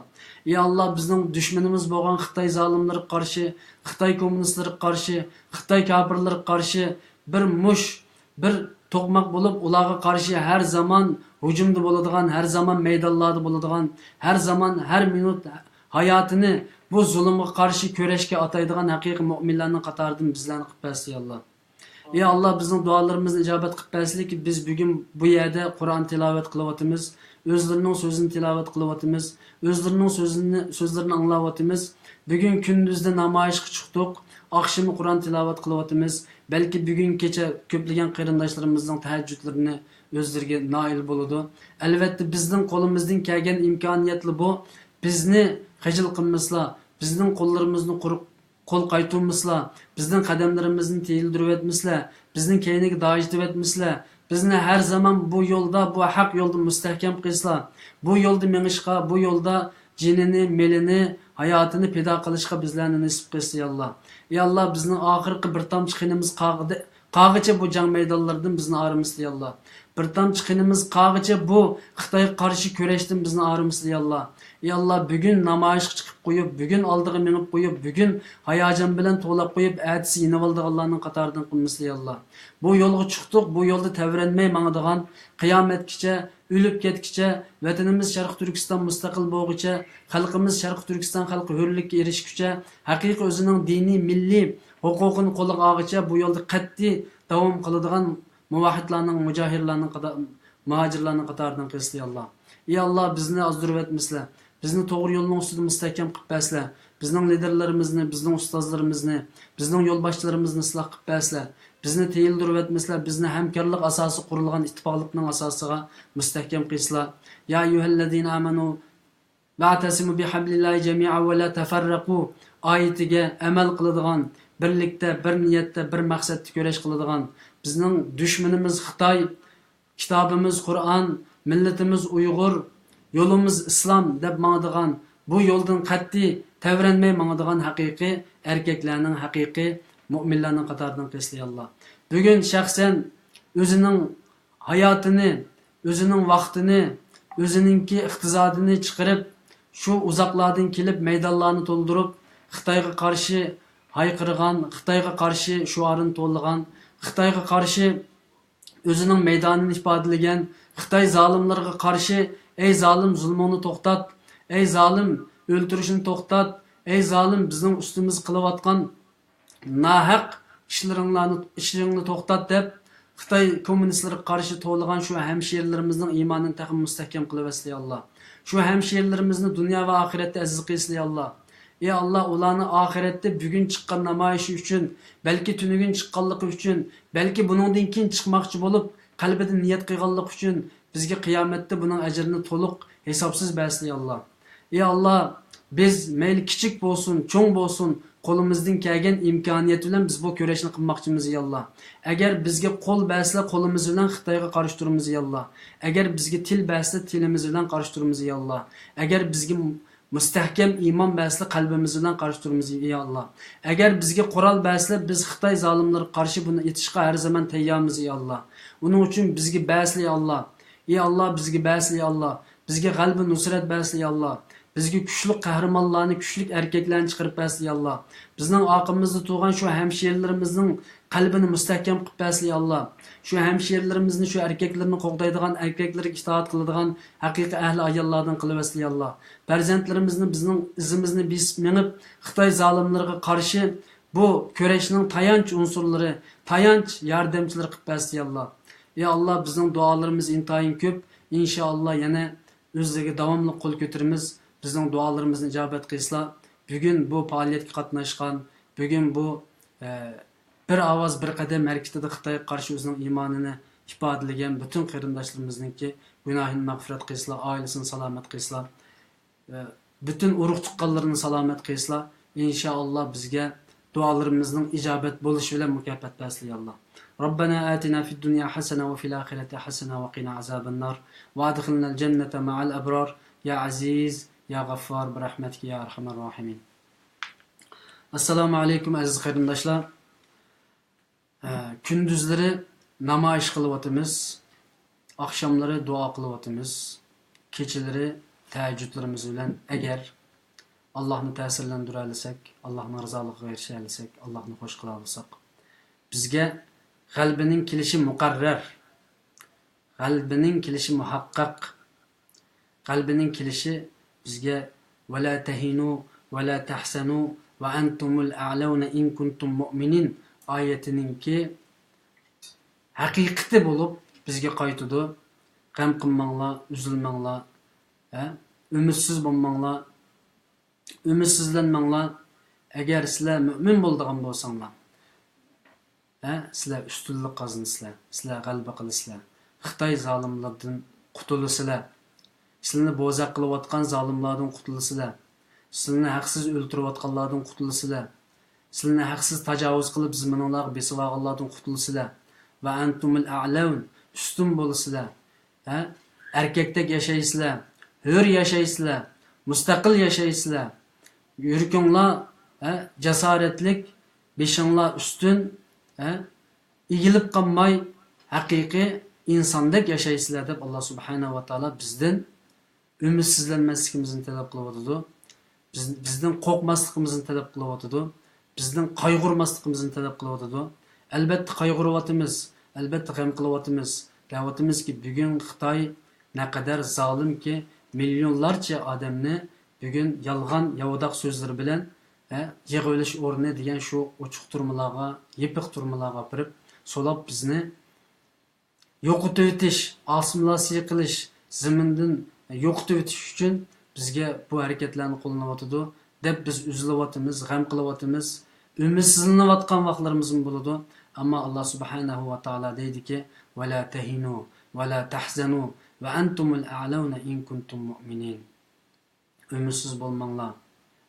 يا ئاللا، بىزنىڭ دۈشمىنىمىز بولغان خىتاي زالىملىرىغا قارشى، خىتاي كوممۇنىستلىرىغا قارشى، خىتاي كاپىرلىرىغا قارشى بىر مۇش بىر توقماق بولۇپ، ئۇلارغا قارشى ھەر زامان ھۇجۇمدا بولىدىغان، ھەر زامان مەيدانلاردا بولىدىغان، ھەر زامان، ھەر مىنۇت ھاياتىنى بۇ زۇلۇمغا قارشى كۈرەشكە ئاتايدىغان ھەقىقىي مۆمىنلەرنىڭ قاتارىدىن بىزلەرنى قىلىپ بەرسىلە، يا ئاللا. يا ئاللا، بىزنىڭ دۇئالىرىمىزنى ئىجابەت قىلىپ بەرسىلىكى، بىز بۈگۈن بۇ يەردە قۇرئان تىلاۋەت قىلىۋاتىمىز، ئۆزلىرىنىڭ سۆزىنى تىلاۋەت قىلىۋاتىمىز، ئۆزلىرىنىڭ سۆزىنى، سۆزلىرىنى ئاڭلاۋاتىمىز. بۈگۈن كۈندۈزدە نامايىشقا چىقتۇق، ئاخشىمى قۇرئان تىلاۋەت قىلىۋاتىمىز. بەلكى بۈگۈن كېچە كۆپلىگەن قېرىنداشلىرىمىزنىڭ تەھەججۇدلىرىنى ئۆزلىرىگە نائىل بولىدۇ. ئەلۋەتتە، بىزنىڭ قولىمىزدىن كەلگەن ئىمكانىيەتلا بۇ. بىزنى خىجىل قىلمىسىلا، بىزنىڭ قوللىرىمىزنى قۇرۇق قول قايتۇرمىسىلا، بىزنىڭ قەدەملىرىمىزنى تىيىلدۈرۈۋەتمىسىلە، بىزنىڭ كەينىگە داجىتىۋەتمىسىلە، بىزنى ھەر زامان بۇ يولدا، بۇ ھەق يولدا مۇستەھكەم قىلسىلا، بۇ يولدا مېڭىشقا، بۇ يولدا جېنىنى، مېلىنى، ھاياتىنى پىدا قىلىشقا بىزلەرنى نېسىپ قىلسىلا، يا ئاللا. يا ئاللا، بىزنىڭ ئاخىرقى بىر تامچە قېنىمىز قاغدى-، قاغىچە بۇ جەڭ مەيدانلىرىدىن بىزنى ئايرىمىسىلا، يا ئاللا. بىر تامچە قېنىمىز قاغىچە بۇ خىتايغا قارشى كۈرەشتىن بىزنى ئايرىمىسىلا، يا ئاللا. يا ئاللا، بۈگۈن نامايىشقا چىقىپ قويۇپ، بۈگۈن ئالدىغا مېڭىپ قويۇپ، بۈگۈن ھاياجان بىلەن توۋلاپ قويۇپ، ئەتىسى يېنىۋالىدىغانلارنىڭ قاتارىدىن قىلمىسىلا، يا ئاللا. بۇ يولغا چىقتۇق، بۇ يولدا تەۋرەنمەي ماڭىدىغان، قىيامەتكىچە، ئۆلۈپ كەتكىچە، ۋەتىنىمىز شەرقىي تۈركىستان مۇستەقىل بولغۇچە، خەلقىمىز شەرقىي تۈركىستان خەلقى ھۆرلۈككە ئېرىشكۈچە، ھەقىقىي ئۆزىنىڭ دىنىي، مىللىي ھوقۇقىنى قولىغا ئالغىچە، بۇ يولدا قەتئىي داۋام قىلىدىغان مۇۋەھھىدلارنىڭ، مۇجاھىدلارنىڭ قادا-، مۇھاجىرلارنىڭ قاتارىدىن قىلسىلا، يا ئاللا. يا ئاللا، بىزنى ئازدۇرۇۋەتمىسىلە. بىزنى توغرا يولنىڭ ئۈستىدە مۇستەھكەم قىلىپ بەرسىلە. بىزنىڭ لىدېرلىرىمىزنى، بىزنىڭ ئۇستازلىرىمىزنى، بىزنىڭ يولباشچىلىرىمىزنى ئىسلاھ قىلىپ بەرسىلە. بىزنى تىيىلدۈرۈۋەتمىسىلە، بىزنى ھەمكارلىق ئاساسى قۇرۇلغان ئىتتىپاقلىقنىڭ ئاساسىغا مۇستەھكەم قىلسىلا. يا ئەييۇھەللەزىنە ئامەنۇ، ۋەئتەسىمۇ بىھەبلىللاھى جەمىئەن ۋە لا تەفەررەقۇ ئايىتىگە ئەمەل قىلىدىغان، بىرلىكتە، بىر نىيەتتە، بىر مەقسەتتە كۈرەش قىلىدىغان، بىزنىڭ دۈشمىنىمىز خىتاي، كىتابىمىز قۇرئان، مىللىتىمىز ئۇيغۇر، يولىمىز ئىسلام دەپ ماڭىدىغان، بۇ يولدىن قەتئىي تەۋرەنمەي ماڭىدىغان ھەقىقىي ئەركەكلەرنىڭ، ھەقىقىي مۆمىنلەرنىڭ قاتارىدىن قىلسىلا، يا ئاللا. بۈگۈن شەخسەن ئۆزىنىڭ ھاياتىنى، ئۆزىنىڭ ۋاقتىنى، ئۆزىنىڭكى ئىقتىسادىنى چىقىرىپ، شۇ ئۇزاقلاردىن كېلىپ مەيدانلارنى تولدۇرۇپ، خىتايغا قارشى ھايقىرغان، خىتايغا قارشى شوئارىنى تولىغان، خىتايغا قارشى ئۆزىنىڭ مەيدانىنى ئىپادىلىگەن، خىتاي زالىملىرىغا قارشى، ئەي زالىم، زۇلمۇڭنى توختات، ئەي زالىم، ئۆلتۈرۈشنى توختات، ئەي زالىم، بىزنىڭ ئۈستىمىزگە قىلىۋاتقان ناھەق ئىشلىرىڭلارنى، ئىشلىرىڭنى توختات دەپ، خىتاي كوممۇنىستلىرىغا قارشى توۋلىغان شۇ ھەمشىرىلىرىمىزنىڭ ئىمانىنى تېخىمۇ مۇستەھكەم قىلىۋەتسىلە، يا ئاللا. شۇ ھەمشىرىلىرىمىزنى دۇنيا ۋە ئاخىرەتتە ئەزىز قىلسىلە، يا ئاللا. ئى ئاللا، ئۇلارنى ئاخىرەتتە بۈگۈن چىققان نامايىشى ئۈچۈن، بەلكى تۈنۈگۈن چىققانلىقى ئۈچۈن، بەلكى بۇنىڭدىن كېيىن چىقماقچى بولۇپ، قەلبىدە نىيەت قىلغانلىقى ئۈچۈن بىزگە قىيامەتتە بۇنىڭ ئەجرىنى تولۇق، ھېسابسىز بەرسىلە، يا ئاللا. يا ئاللا، بىز مەيلى كىچىك بولسۇن، چوڭ بولسۇن، قولىمىزدىن كەلگەن ئىمكانىيەت بىلەن بىز بۇ كۈرەشنى قىلماقچىمىز، يا ئاللا. ئەگەر بىزگە قول بەرسىلە، قولىمىز بىلەن خىتايغا قارشى تۇرىمىز، يا ئاللا. ئەگەر بىزگە تىل بەرسىلە، تىلىمىز بىلەن قارشى تۇرىمىز، يا ئاللا. ئەگەر بىزگە مۇستەھكەم ئىمان بەرسىلە، قەلبىمىز بىلەن قارشى تۇرىمىز، يا ئاللا. ئەگەر بىزگە قورال بەرسىلە، بىز خىتاي زالىملىرىغا قارشى بۇنى ئېتىشقا ھەر زامان تەييارمىز، يا ئاللا. ئۇنىڭ ئۈچۈن بىزگە بەرسىلە، يا ئاللا. ئى ئاللا، بىزگە بەرسىلە، يا ئاللا. بىزگە غەلىبە نۇسرەت بەرسىلە، يا ئاللا. بىزگە كۈچلۈك قەھرىمانلارنى، كۈچلۈك ئەركەكلەرنى چىقىرىپ بەرسىلە، يا ئاللا. بىزنىڭ ئارقىمىزدا تۇرغان شۇ ھەمشىرىلىرىمىزنىڭ قەلبىنى مۇستەھكەم قىلىپ بەرسىلە، يا ئاللا. شۇ ھەمشىرىلىرىمىزنى، شۇ ئەركەكلىرىنى قوغدايدىغان، ئەركەكلىرىگە ئىتائەت قىلىدىغان ھەقىقىي ئەھلى ئاياللاردىن قىلىۋەرسىلە، يا ئاللا. پەرزەنتلىرىمىزنى بىزنىڭ ئىزىمىزنى بېسىپ مېڭىپ، خىتاي زالىملىرىغا قارشى بۇ كۈرەشنىڭ تايانچ ئۇنسۇرلىرى، تايانچ ياردەمچىلىرى قىلىپ بەرسىلە، يا ئاللا. ئى ئاللا، بىزنىڭ دۇئالىرىمىز ئىنتايىن كۆپ. ئىنشائاللا، يەنە ئۆزلىرىگە داۋاملىق قول كۆتۈرىمىز. بىزنىڭ دۇئالىرىمىزنى ئىجابەت قىلسىلا، بۈگۈن بۇ پائالىيەتكە قاتناشقان، بۈگۈن بۇ، ئە، بىر ئاۋاز، بىر قەدەم ھەرىكىتىدە خىتايغا قارشى ئۆزىنىڭ ئىمانىنى ئىپادىلىگەن پۈتۈن قېرىنداشلىرىمىزنىڭكى گۇناھىنى مەغپىرەت قىلسىلا، ئائىلىسىنى سالامەت قىلسىلا، ئە، پۈتۈن ئۇرۇق تۇغقانلىرىنى سالامەت قىلسىلا، ئىنشائاللا، بىزگە دۇئالىرىمىزنىڭ ئىجابەت بولۇشى بىلەن مۇكاپات بەرسىلە، يا ئاللا. ربنا آتنا في الدنيا حسنة وفي الآخرة حسنة وقنا عذاب النار وأدخلنا الجنة مع الأبرار يا عزيز يا غفار برحمتك يا أرحم الراحمين. ئەسسالامۇ ئەلەيكۇم، ئەزىز قېرىنداشلار. ھە، كۈندۈزلىرى نامايىش قىلىۋاتىمىز، ئاخشاملىرى دۇئا قىلىۋاتىمىز، كېچىلىرى تەھەججۇدلىرىمىز بىلەن، ئەگەر ئاللاھنى تەسىرلەندۈرەلىسەك، ئاللاھنىڭ رىزالىقىغا ئېرىشەلىسەك، ئاللاھنى خوش قىلالىساق، بىزگە غەلىبىنىڭ كېلىشى مۇقەررەر، غەلىبىنىڭ كېلىشى مۇھەققەق. غەلىبىنىڭ كېلىشى بىزگە «ۋەلا تەھىنۇ ۋەلا تەھزەنۇ ۋە ئەنتۇمۇل ئەئلەۋنە ئىن كۇنتۇم مۇئمىنىن» ئايىتىنىڭكى ھەقىقىتى بولۇپ بىزگە قايتىدۇ. غەم قىلماڭلار، ئۈزۈلمەڭلار، ھە؟ ئۈمىدسىز بولماڭلار، ئۈمىدسىزلەنمەڭلار. ئەگەر سىلەر مۆمىن بولىدىغان بولساڭلار، ھە، سىلەر ئۈستۈنلۈك قازىنىسىلەر، سىلەر غەلىبە قىلىسىلەر. خىتاي زالىملىرىدىن قۇتۇلىسىلەر. سىلىنى بوزەك قىلىۋاتقان زالىملاردىن قۇتۇلىسىلەر. سىلىنى ھەقسىز ئۆلتۈرۈۋاتقانلاردىن قۇتۇلىسىلەر. سىلىنى ھەقسىز تاجاۋۇز قىلىپ زېمىنىڭلارغا بېسىۋالغانلاردىن قۇتۇلىسىلەر. ۋە ئەنتۇمۇل ئەئلەۋن، ئۈستۈن بولىسىلەر. ھە؟ ئەركەكتەك ياشايسىلەر. ھۆر ياشايسىلەر. مۇستەقىل ياشايسىلەر. يۈرىكىڭلار، ھە، جاسارەتلىك، بېشىڭلار ئۈستۈن، ھە، ئېگىلىپ قالماي، ھەقىقىي ئىنساندەك ياشايسىلەر دەپ، ئاللا سۇبھانەھۇ ۋە تائالا بىزدىن ئۈمىدسىزلەنمەسلىكىمىزنى تەلەپ قىلىۋاتىدۇ. بىز، بىزدىن قورقماسلىقىمىزنى تەلەپ قىلىۋاتىدۇ. بىزدىن قايغۇرماسلىقىمىزنى تەلەپ قىلىۋاتىدۇ. ئەلبەتتە قايغۇرۇۋاتىمىز، ئەلبەتتە غەم قىلىۋاتىمىز. دەۋاتىمىزكى، بۈگۈن خىتاي نەقەدەر زالىمكى، مىليونلارچە ئادەمنى بۈگۈن يالغان، ياۋىداق سۆزلىرى بىلەن، ھە، يىغىۋېلىش ئورنى دېگەن شۇ ئوچۇق تۈرمىلەرگە، يېپىق تۈرمىلەرگە ئاپىرىپ، سولاپ بىزنى يوقىتىۋېتىش، ئاسسىمىلياتسىيە قىلىش، زېمىندىن يوقىتىۋېتىش ئۈچۈن بىزگە بۇ ھەرىكەتلەرنى قوللىنىۋاتىدۇ، دەپ بىز ئۈزۈلۈۋاتىمىز، غەم قىلىۋاتىمىز، ئۈمىدسىزلىنىۋاتقان ۋاقىتلىرىمىزمۇ بولىدۇ. ئەمما ئاللا سۇبھانەھۇ ۋە تائالا دەيدىكى، «ۋەلا تەھىنۇ ۋەلا تەھزەنۇ ۋە ئەنتۇمۇل ئەئلەۋنە ئىن كۇنتۇم مۇئمىنىن.» ئۈمىدسىز بولماڭلار،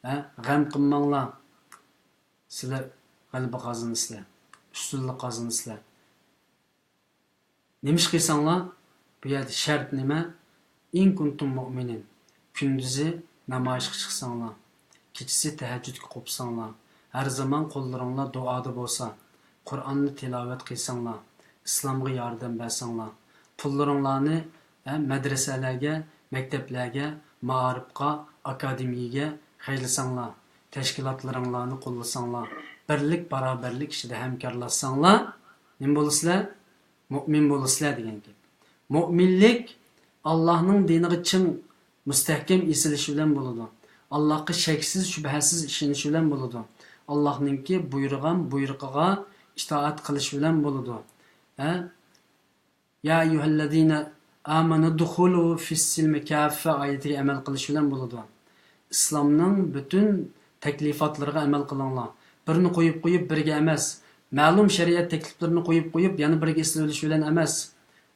ھە؟ غەم قىلماڭلار. سىلەر غەلىبە قازىنىسىلەر، ئۈستۈنلۈك قازىنىسىلەر. نېمە ئىش قىلساڭلار، بۇ يەردە شەرت نېمە؟ «ئىن كۇنتۇم مۇئمىنىن»، كۈندۈزى نامايىشقا چىقساڭلار، كېچىسى تەھەججۇدكە قوپساڭلار، ھەر زامان قوللىرىڭلار دۇئادا بولسا، قۇرئاننى تىلاۋەت قىلساڭلار، ئىسلامغا ياردەم بەرسەڭلار، پۇللىرىڭلارنى، ھە، مەدرىسەلەرگە، مەكتەپلەرگە، مائارىپقا، ئاكادېمىيەگە خەجلىسەڭلار، تەشكىلاتلىرىڭلارنى قوللىساڭلار، بىرلىك، باراۋەرلىك ئىچىدە ھەمكارلاشساڭلار، نېمە بولىسىلەر؟ مۆمىن بولىسىلەر دېگەن گەپ. مۆمىنلىك ئاللاھنىڭ دىنىغا چىڭ، مۇستەھكەم ئېسىلىش بىلەن بولىدۇ. ئاللاھقا شەكسىز، شۈبھەسىز ئىشىنىش بىلەن بولىدۇ. ئاللاھنىڭكى بۇيرۇغان بۇيرۇقىغا ئىتائەت قىلىش بىلەن بولىدۇ. ھە؟ «يا أيها الذين آمنوا ادخلوا في السلم كافة» ئايىتىگە ئەمەل قىلىش بىلەن بولىدۇ. ئىسلامنىڭ پۈتۈن تەكلىپاتلىرىغا ئەمەل قىلىڭلار. بىرنى قويۇپ قويۇپ، بىرگە ئەمەس. مەلۇم شەرىئەت تەكلىپلىرىنى قويۇپ قويۇپ، يەنە بىرگە ئېسىلىۋېلىش بىلەن ئەمەس.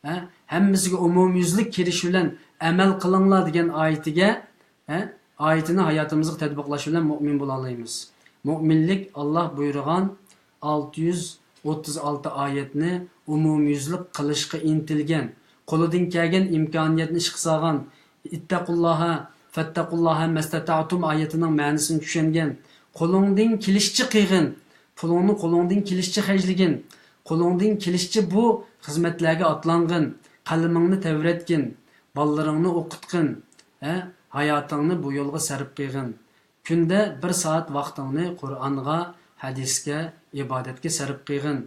ھە؟ ھەممىسىگە ئومۇميۈزلۈك كىرىش بىلەن ئەمەل قىلىڭلار دېگەن ئايىتىگە، ھە؟ ئايىتىنى ھاياتىمىزغا تەتبىقلاش بىلەن مۆمىن بولالايمىز. مۆمىنلىك ئاللاھ بۇيرۇغان ئالتە يۈز ئوتتۇز ئالتە ئايەتنى ئومۇميۈزلۈك قىلىشقا ئىنتىلگەن، قولىدىن كەلگەن ئىمكانىيەتنى ئىشقا سالغان، ئىتتەقۇللاھە فەتتەقۇللاھە مەستەتەئتۇم ئايىتىنىڭ مەنىسىنى چۈشەنگەن، قولۇڭدىن كېلىشىچە قىلغىن، پۇلۇڭنى قولۇڭدىن كېلىشىچە خەجلىگىن، قولۇڭدىن كېلىشىچە بۇ خىزمەتلەرگە ئاتلانغىن، قەلىمىڭنى تەۋرەتكىن، بالىلىرىڭنى ئوقۇتقىن، ھە، ھاياتىڭنى بۇ يولغا سەرپ قىلغىن. كۈندە بىر سائەت ۋاقتىڭنى قۇرئانغا، ھەدىسكە، ئىبادەتكە سەرپ قىلغىن.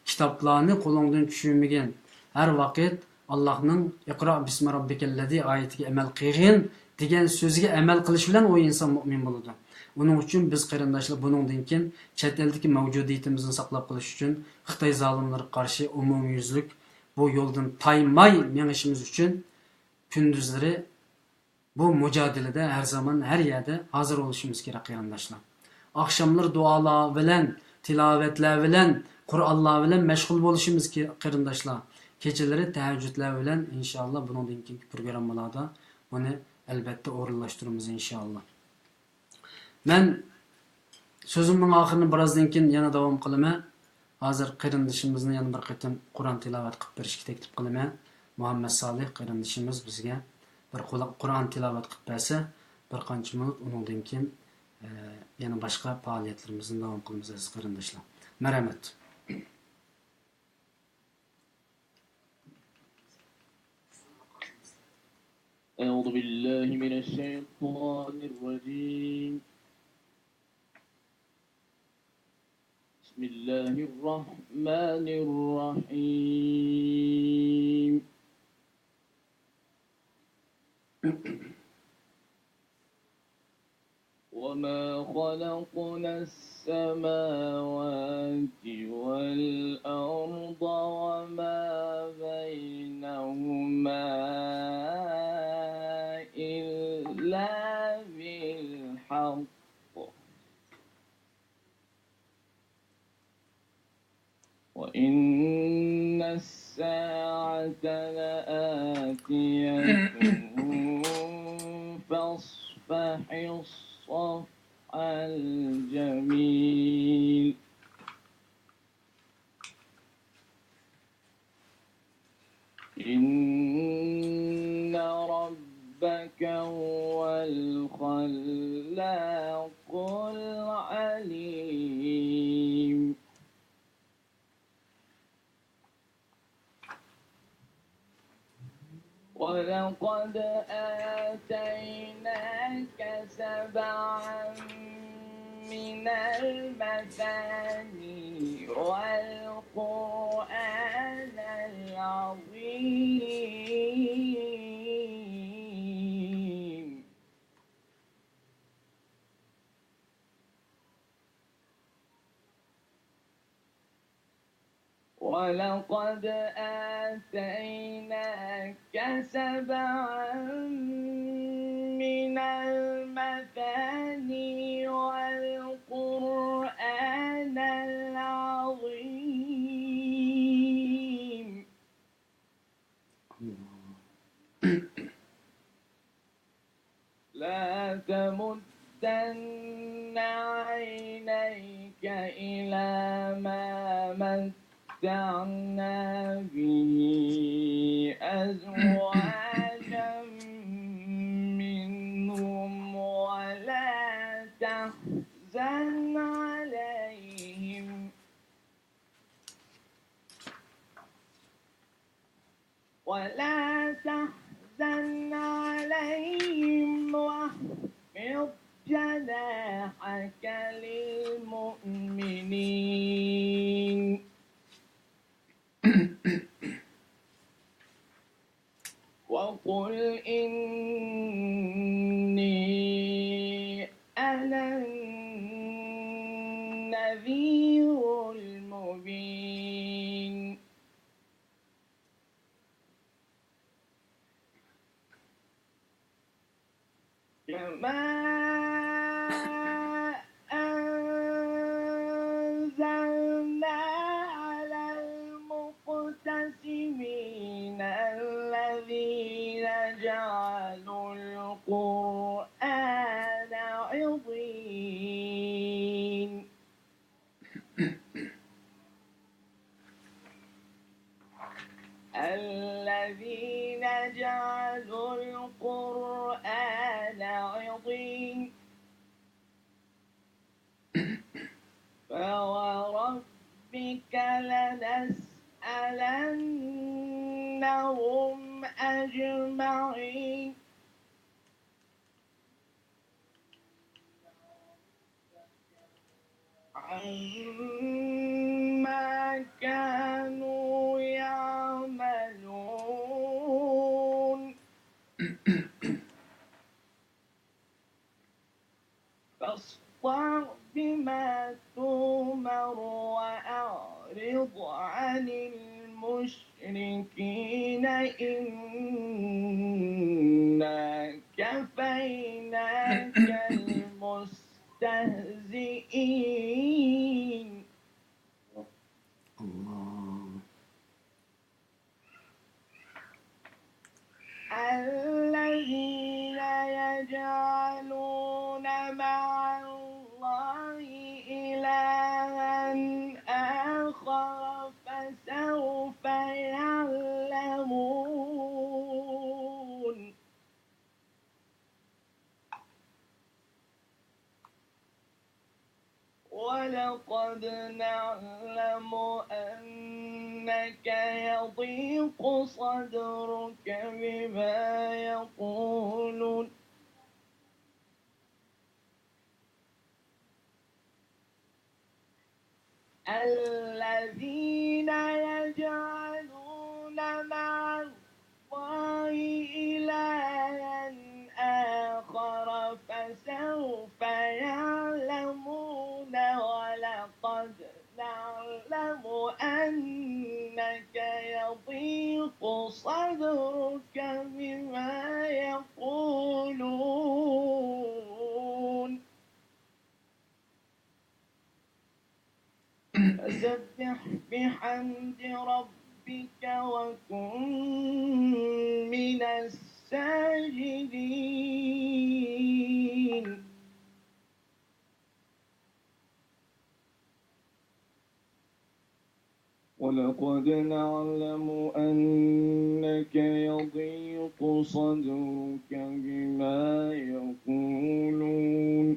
كىتابلارنى قولۇڭدىن چۈشۈرمىگىن. ھەر ۋاقىت ئاللاھنىڭ «ئىقرا بىسمى رەببىكەللەزى» ئايىتىگە ئەمەل قىلغىن دېگەن سۆزىگە ئەمەل قىلىش بىلەن ئۇ ئىنسان مۆمىن بولىدۇ. ئۇنىڭ ئۈچۈن بىز قېرىنداشلار بۇنىڭدىن كېيىن چەت ئەلدىكى مەۋجۇدىيىتىمىزنى ساقلاپ قېلىش ئۈچۈن خىتاي زالىملىرىغا قارشى ئومۇميۈزلۈك بۇ يولدىن تايماي مېڭىشىمىز ئۈچۈن كۈندۈزلىرى بۇ مۇجادىلىدە ھەر زامان، ھەر يەردە ھازىر بولۇشىمىز كېرەك، قېرىنداشلار. ئاخشاملىرى دۇئالار بىلەن، تىلاۋەتلەر بىلەن، قۇرئانلار بىلەن مەشغۇل بولۇشىمىز كېرەك، قېرىنداشلار. كېچىلىرى تەھەججۇدلار بىلەن، ئىنشائاللا، بۇنىڭدىن كېيىنكى پروگراممىلاردا بۇنى ئەلبەتتە ئورۇنلاشتۇرىمىز، ئىنشائاللا. مەن سۆزۈمنىڭ ئاخىرىنى بىرازدىن كېيىن يەنە داۋام قىلىمەن. ھازىر قېرىندىشىمىزنى يەنە بىر قېتىم قۇرئان تىلاۋەت قىلىپ بېرىشكە تەكلىپ قىلىمەن. مۇھەممەد سالىھ قېرىندىشىمىز بىزگە بىر قۇلا-، قۇرئان تىلاۋەت قىلىپ بەرسە، بىر قانچە مىنۇت، ئۇنىڭدىن كېيىن، ئە، يەنە باشقا پائالىيەتلىرىمىزنى داۋام قىلىمىز، ئەزىز قېرىنداشلار. مەرھەمەت. أعوذ بالله من الشيطان الرجيم. بسم الله الرحمن الرحيم. وما خلقنا السماوات والأرض وما بينهما إلا بالحق وإن الساعة لآتية فاصفح الصفح الجميل. إن ربك هو الخلاق العليم. ولقد آتيناك سبعا من المثاني والقرآن العظيم. ولقد آتيناك سبعا من المثاني والقرآن العظيم. لا تمدن عينيك إلى ما متعنا به أزواجا منهم ولا تحزن عليهم ولا تحزن عليهم واخفض جناحك للمؤمنين. وقل إني أنا النذير المبين. كما أنزلنا على المقتسمين الذين جعلوا القرآن عضين. الذين جعلوا القرآن عضين. فوربك لنسألنهم أجمعين. عما كانوا يعملون. فاصدع بما تؤمر وأعرض عن المشركين إنا كفيناك المستهزئين. الله. الذين يجعلون مع الله إلها آخر فسوف يعلمون. ولقد نعلم أنك يضيق صدرك بما يقولون. الذين يجعلون مع الله إلها آخر فسوف يعلمون ولقد نعلم أنك يضيق صدرك بما يقولون. فسبح بحمد ربك وكن من الساجدين. ولقد نعلم أنك يضيق صدرك بما يقولون.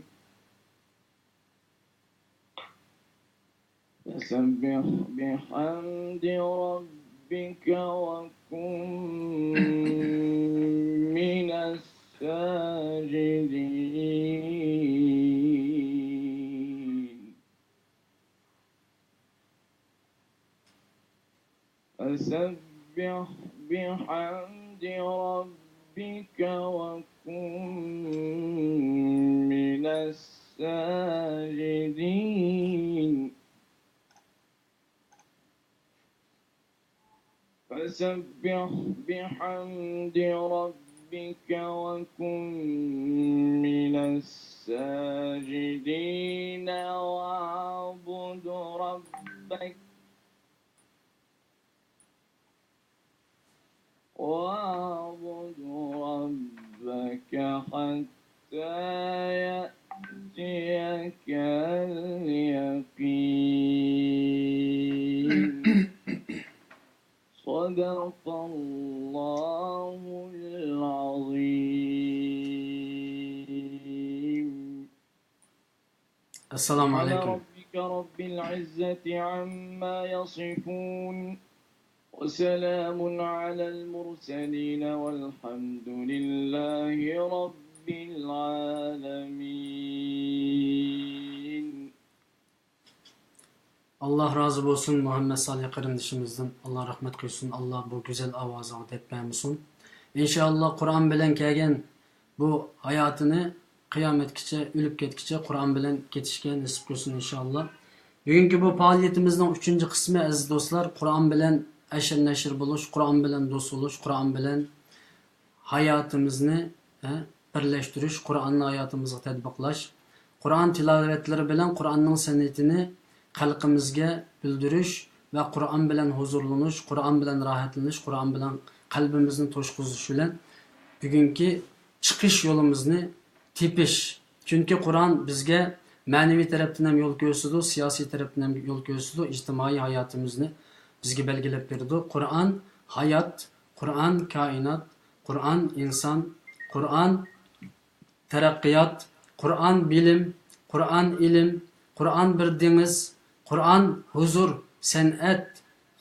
فسبح بحمد ربك وكن من الساجدين. فسبح بحمد ربك وكن من الساجدين. فسبح بحمد ربك وكن من الساجدين واعبد ربك، واعبد ربك حتى يأتيك اليقين. صدق الله العظيم. السلام عليكم. سبحان ربك رب العزة عما يصفون. وسلام على المرسلين والحمد لله رب العالمين. ئاللا رازى بولسۇن مۇھەممەد سالىھ قېرىندىشىمىزدىن. ئاللا رەھمەت قىلسۇن. ئاللا بۇ گۈزەل ئاۋازىغا دەرد بەرمىسۇن. ئىنشائاللا، قۇرئان بىلەن كەلگەن بۇ ھاياتىنى قىيامەتكىچە، ئۆلۈپ كەتكىچە قۇرئان بىلەن كېتىشكە نېسىپ قىلسۇن ئىنشائاللا. بۈگۈنكى بۇ پائالىيىتىمىزنىڭ ئۈچىنچى قىسمى، ئەزىز دوستلار، قۇرئان بىلەن ھەشر نەشر بولۇش، قۇرئان بىلەن دوست بولۇش، قۇرئان بىلەن ھاياتىمىزنى، ھە، بىرلەشتۈرۈش، قۇرئاننى ھاياتىمىزغا تەتبىقلاش، قۇرئان تىلاۋەتلىرى بىلەن قۇرئاننىڭ سەنئىتىنى خەلقىمىزگە بىلدۈرۈش ۋە قۇرئان بىلەن ھۇزۇرلىنىش، قۇرئان بىلەن راھەتلىنىش، قۇرئان بىلەن قەلبىمىزنى توشقۇزۇش بىلەن بۈگۈنكى چىقىش يولىمىزنى تېپىش. چۈنكى قۇرئان بىزگە مەنىۋى تەرەپتىن ھەم يول كۆرسىتىدۇ، سىياسىي تەرەپتىن ھەم يول كۆرسىتىدۇ، ئىجتىمائىي ھاياتىمىزنى بىزگە بەلگىلەپ بېرىدۇ. قۇرئان ھايات، قۇرئان كائىنات، قۇرئان ئىنسان، قۇرئان تەرەققىيات، قۇرئان بىلىم، قۇرئان ئىلىم، قۇرئان بىر دېڭىز، قۇرئان ھۇزۇر، سەنئەت،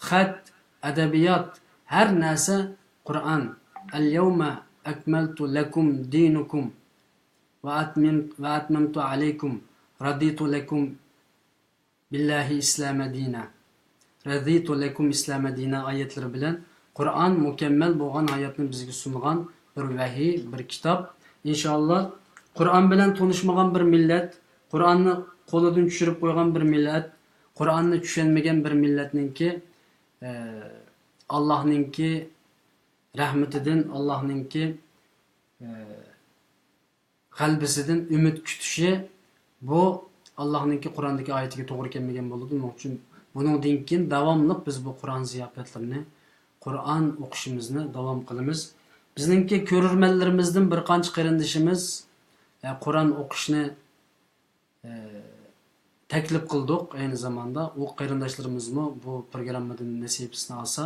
خەت، ئەدەبىيات، ھەر نەرسە قۇرئان. اليوم أكملت لكم دينكم وأتممت، وأتممت عليكم، رضيت لكم بالله إسلام دينا، رضيت لكم الإسلام دينا ئايەتلىرى بىلەن قۇرئان مۇكەممەل بولغان ھاياتنى بىزگە سۇنغان بىر ۋەھىي، بىر كىتاب. ئىنشائاللا، قۇرئان بىلەن تونۇشمىغان بىر مىللەت، قۇرئاننى قولىدىن چۈشۈرۈپ قويغان بىر مىللەت، قۇرئاننى چۈشەنمىگەن بىر مىللەتنىڭكى، ئە، ئاللاھنىڭكى رەھمىتىدىن، ئاللاھنىڭكى، ئە، غەلىبىسىدىن ئۈمىد كۈتۈشى، بۇ ئاللاھنىڭكى قۇرئاندىكى ئايىتىگە توغرا كەلمىگەن بولىدۇ. شۇنىڭ ئۈچۈن بۇنىڭدىن كېيىن داۋاملىق بىز بۇ قۇرئان زىياپەتلىرىنى، قۇرئان ئوقۇشىمىزنى داۋام قىلىمىز. بىزنىڭكى كۆرۈرمەنلىرىمىزدىن بىر قانچە قېرىندىشىمىز، ئە، قۇرئان ئوقۇشنى ئە، تەكلىپ قىلدۇق. ئەينى زاماندا ئۇ قېرىنداشلىرىمىزمۇ بۇ پروگراممىدىن نېسىبىسىنى ئالسا،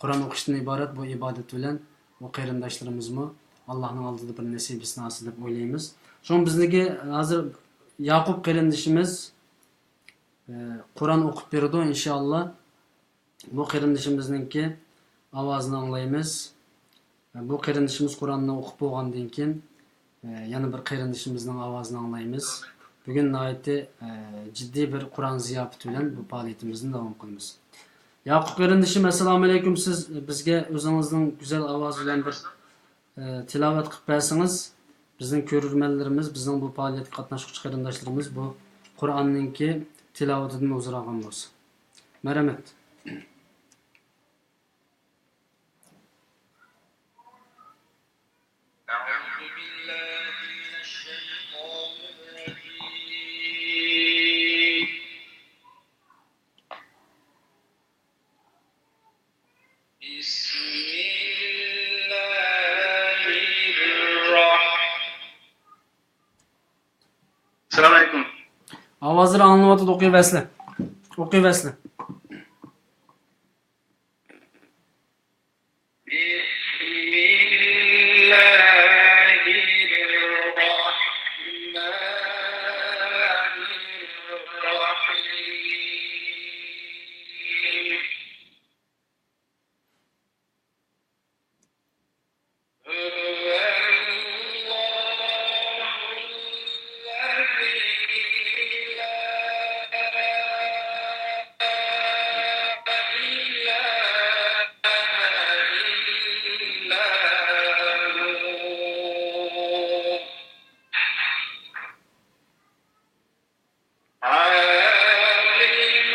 قۇرئان ئوقۇشتىن ئىبارەت بۇ ئىبادەت بىلەن ئۇ قېرىنداشلىرىمىزمۇ ئاللاھنىڭ ئالدىدا بىر نېسىبىسىنى ئالسا دەپ ئويلايمىز. شۇڭا بىزنىڭكى ھازىر ياقۇپ قېرىندىشىمىز، ئە، قۇرئان ئوقۇپ بېرىدۇ، ئىنشائاللا. بۇ قېرىندىشىمىزنىڭكى ئاۋازىنى ئاڭلايمىز. بۇ قېرىندىشىمىز قۇرئاننى ئوقۇپ بولغاندىن كېيىن، يەنە بىر قېرىندىشىمىزنىڭ ئاۋازىنى ئاڭلايمىز. بۈگۈن ناھايىتى جىددىي بىر قۇرئان زىياپىتى بىلەن بۇ پائالىيىتىمىزنى داۋام قىلىمىز. ياقۇپ قېرىندىشىم، ئەسسالامۇئەلەيكۇم. سىز بىزگە ئۆزىڭىزنىڭ گۈزەل ئاۋازى بىلەن بىر ئە، تىلاۋەت قىلىپ بەرسىڭىز، بىزنىڭ كۆرۈرمەنلىرىمىز، بىزنىڭ بۇ پائالىيەتكە قاتناشقۇچى قېرىنداشلىرىمىز بۇ قۇرئاننىڭكى تىلاۋىتىدىن ھۇزۇر ئالغان بولسا. مەرھەمەت. بسم الله الرحمن. السلام عليكم. ئاۋازلىرى ئاڭلىنىۋاتىدۇ، ئوقۇۋەرسىلە. ئوقۇۋەرسىلە. بسم الله الرحمن الرحيم. هو الله الذي لا إله إلا هو. عالم الغيب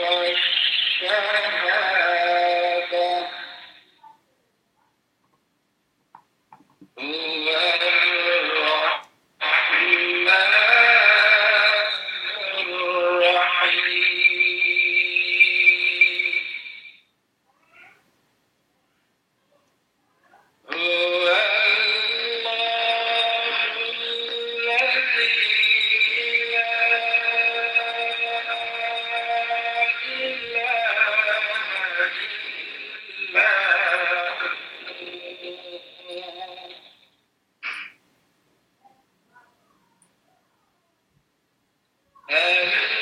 والشهادة. هو الرحمن الرحيم. هو الله الذي لا إله إلا هو.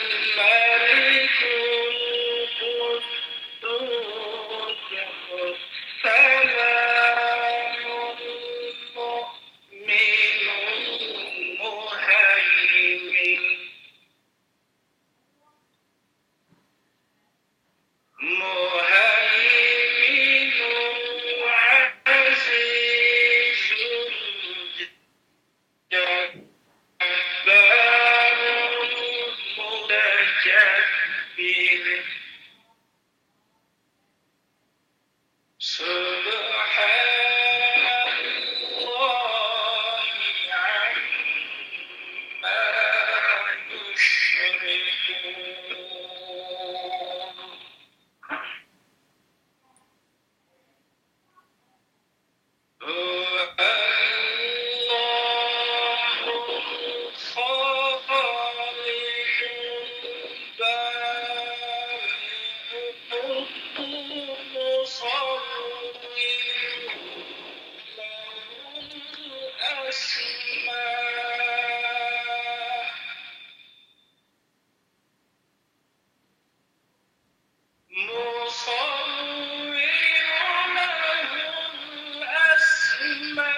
الملك القدوس السلام المؤمن المهيمن المهيمن العزيز الجبار المتكبر. سبحان الله عما يشركون. يصور له الأسماء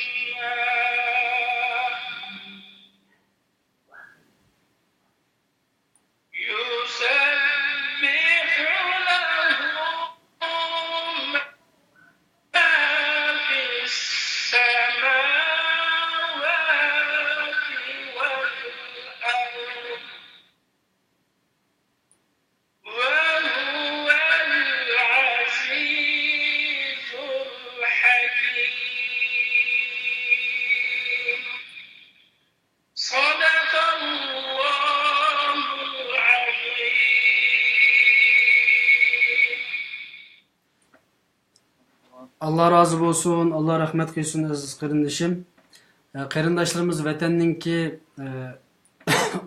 الحسنى. يسبح له ما في السماوات والأرض وهو العزيز الحكيم. صدق الله العظيم. ئاللا رازى بولسۇن، ئاللا رەھمەت قىلسۇن، ئەزىز قېرىندىشىم. ئە، قېرىنداشلىرىمىز ۋەتەننىڭكى، ئە،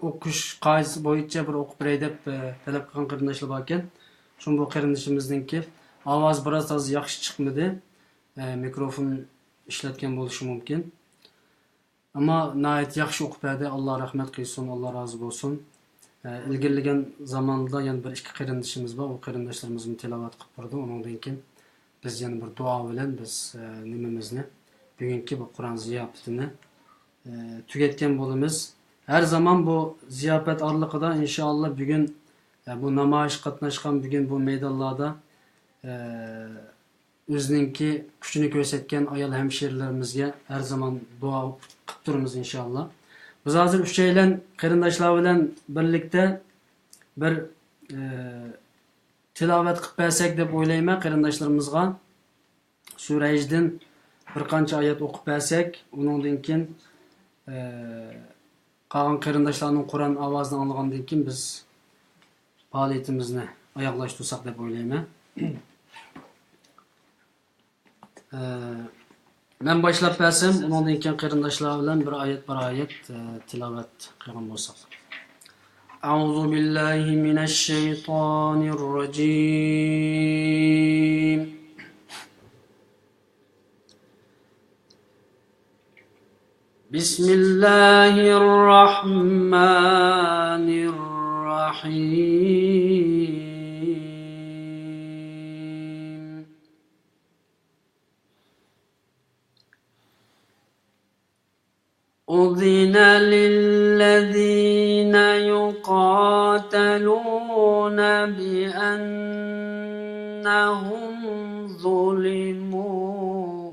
ئوقۇش قائىدىسى بويىچە بىر ئوقۇپ بېرەي دەپ، ئە، تەلەپ قىلغان قېرىنداشلار باركەن. شۇڭا بۇ قېرىندىشىمىزنىڭكى ئاۋازى بىراز ئاز ياخشى چىقمىدى. ئە، مىكروفون ئىشلەتكەن بولۇشى مۇمكىن. ئەمما ناھايىتى ياخشى ئوقۇپ بەردى. ئاللا رەھمەت قىلسۇن، ئاللا رازى بولسۇن. ئە، ئىلگىرىلىگەن زاماندا يەنە بىر ئىككى قېرىندىشىمىز بار. ئۇ قېرىنداشلىرىمىزمۇ تىلاۋەت قىلىپ بېرىدۇ. ئۇنىڭدىن كېيىن بىز يەنە بىر دۇئا بىلەن بىز، ئە، نېمىمىزنى، بۈگۈنكى بۇ قۇرئان زىياپىتىنى، ئە، تۈگەتكەن بولىمىز. ھەر زامان بۇ زىياپەت ئارىلىقىدا ئىنشائاللا بۈگۈن، ئە، بۇ نامايىش قاتناشقان، بۈگۈن بۇ مەيدانلاردا، ئە، ئۆزىنىڭكى كۈچىنى كۆرسەتكەن ئايال ھەمشىرىلىرىمىزگە ھەر زامان دۇئا قىلىپ تۇرىمىز ئىنشائاللا. بىز ھازىر ئۈچەيلەن قېرىنداشلار بىلەن بىرلىكتە بىر، ئە، تىلاۋەت قىلىپ بەرسەك دەپ ئويلايمەن قېرىنداشلىرىمىزغا. سۈرە ھەجدىن بىر قانچە ئايەت ئوقۇپ بەرسەك، ئۇنىڭدىن كېيىن، ئە، قالغان قېرىنداشلارنىڭ قۇرئان ئاۋازىنى ئاڭلىغاندىن كېيىن بىز پائالىيىتىمىزنى ئاياغلاشتۇرساق دەپ ئويلايمەن. ئە، مەن باشلاپ بەرسەم، ئۇنىڭدىن كېيىن قېرىنداشلار بىلەن بىر ئايەت، بىر ئايەت، ئە، تىلاۋەت قىلغان بولساق. أعوذ بالله من الشيطان الرجيم. بسم الله الرحمن الرحيم. أذن للذين يقاتلون بأنهم ظلموا.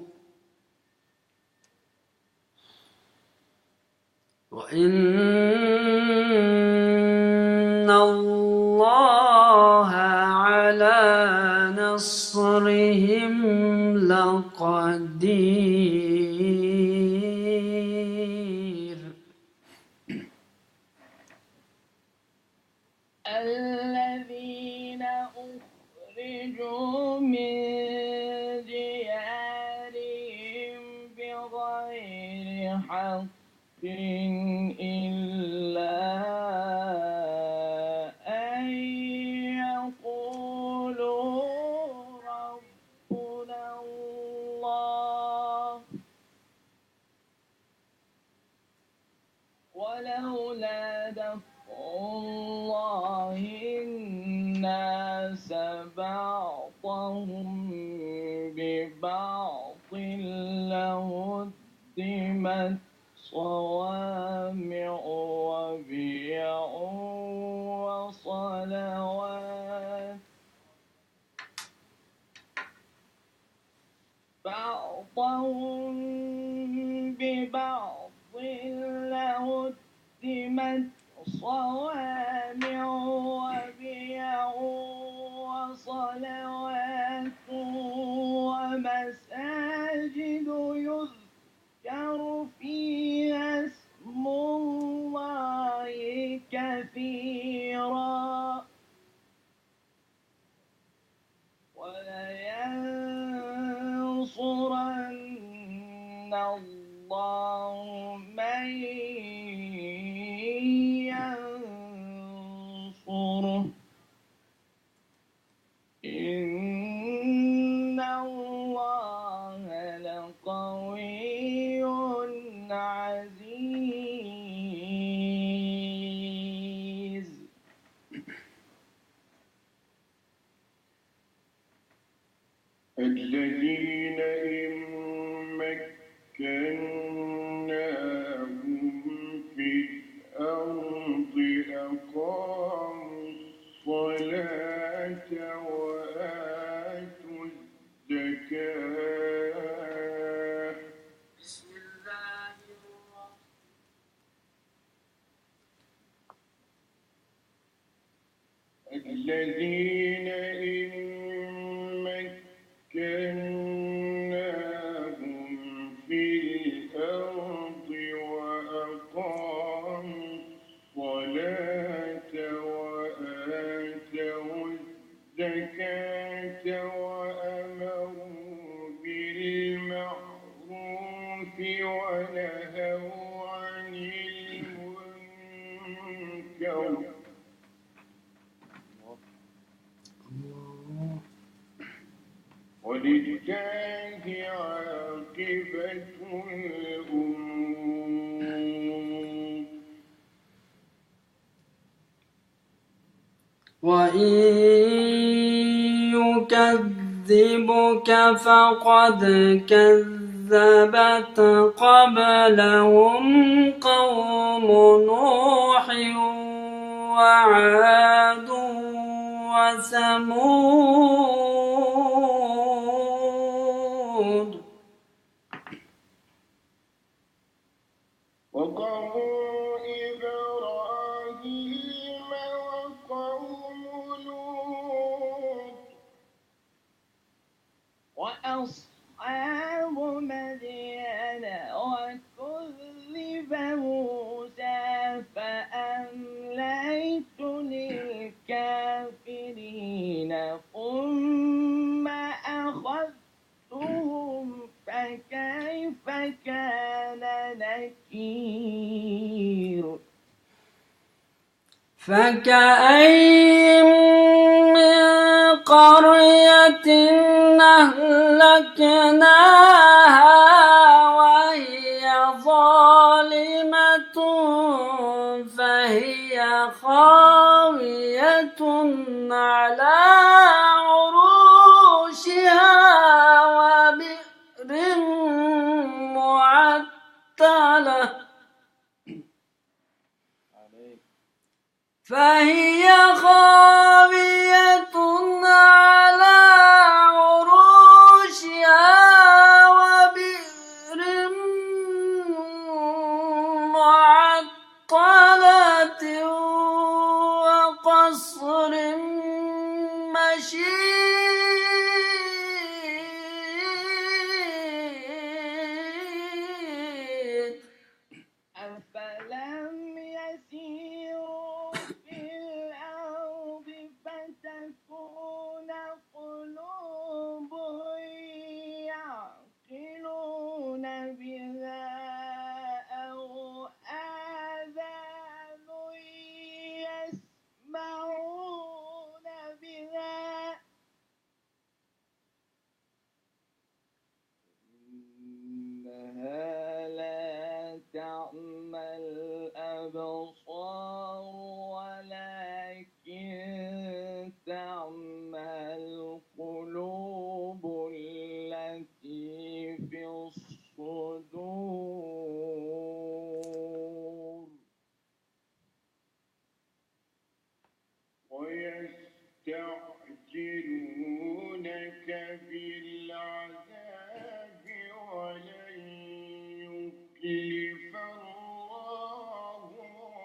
وإن الله على نصرهم لقدير. الذين أخرجوا من ديارهم بغير حق إلا أن يقولوا ربنا الله ولولا دفع الله الناس بعضهم ببعض لهدمت صوامع وبيع وصلوات بعضهم ببعض لهدمت صوامع وبيع وصلوات ومساجد يذكر فيها اسم الله كثيرا ولينصرن الله من ينصره إن الله لقوي عزيز. الذين إن مكناهم في الأرض وأقاموا الصلاة وآتوا الزكاة وأمروا بالمعروف ونهوا عن المنكر ولله عاقبة الأمور. وإن يكذبك فقد كذبت قبلهم قوم نوح وعاد وثمود وقوم إبراهيم وقوم لوط وأصحاب مدين وكذب موسى فأمليت للكافرين ثم أخذت أخذتهم فكيف كان نكير. فكأين من قرية أهلكناها وهي ظالمة فهي خاوية على عروشها وبئر معطلة فهي خاوية على عروشها وبئر معطلة وقصر مشيد. أفلم يسيروا في الأرض فتكون قلوب يعقلون بها أو آذان يسمعون بها إنها لا تعمى الأبصار ولكن تعمى القلوب التي في الصدور. ويستعجلونك بالعذاب ولن يخلف الله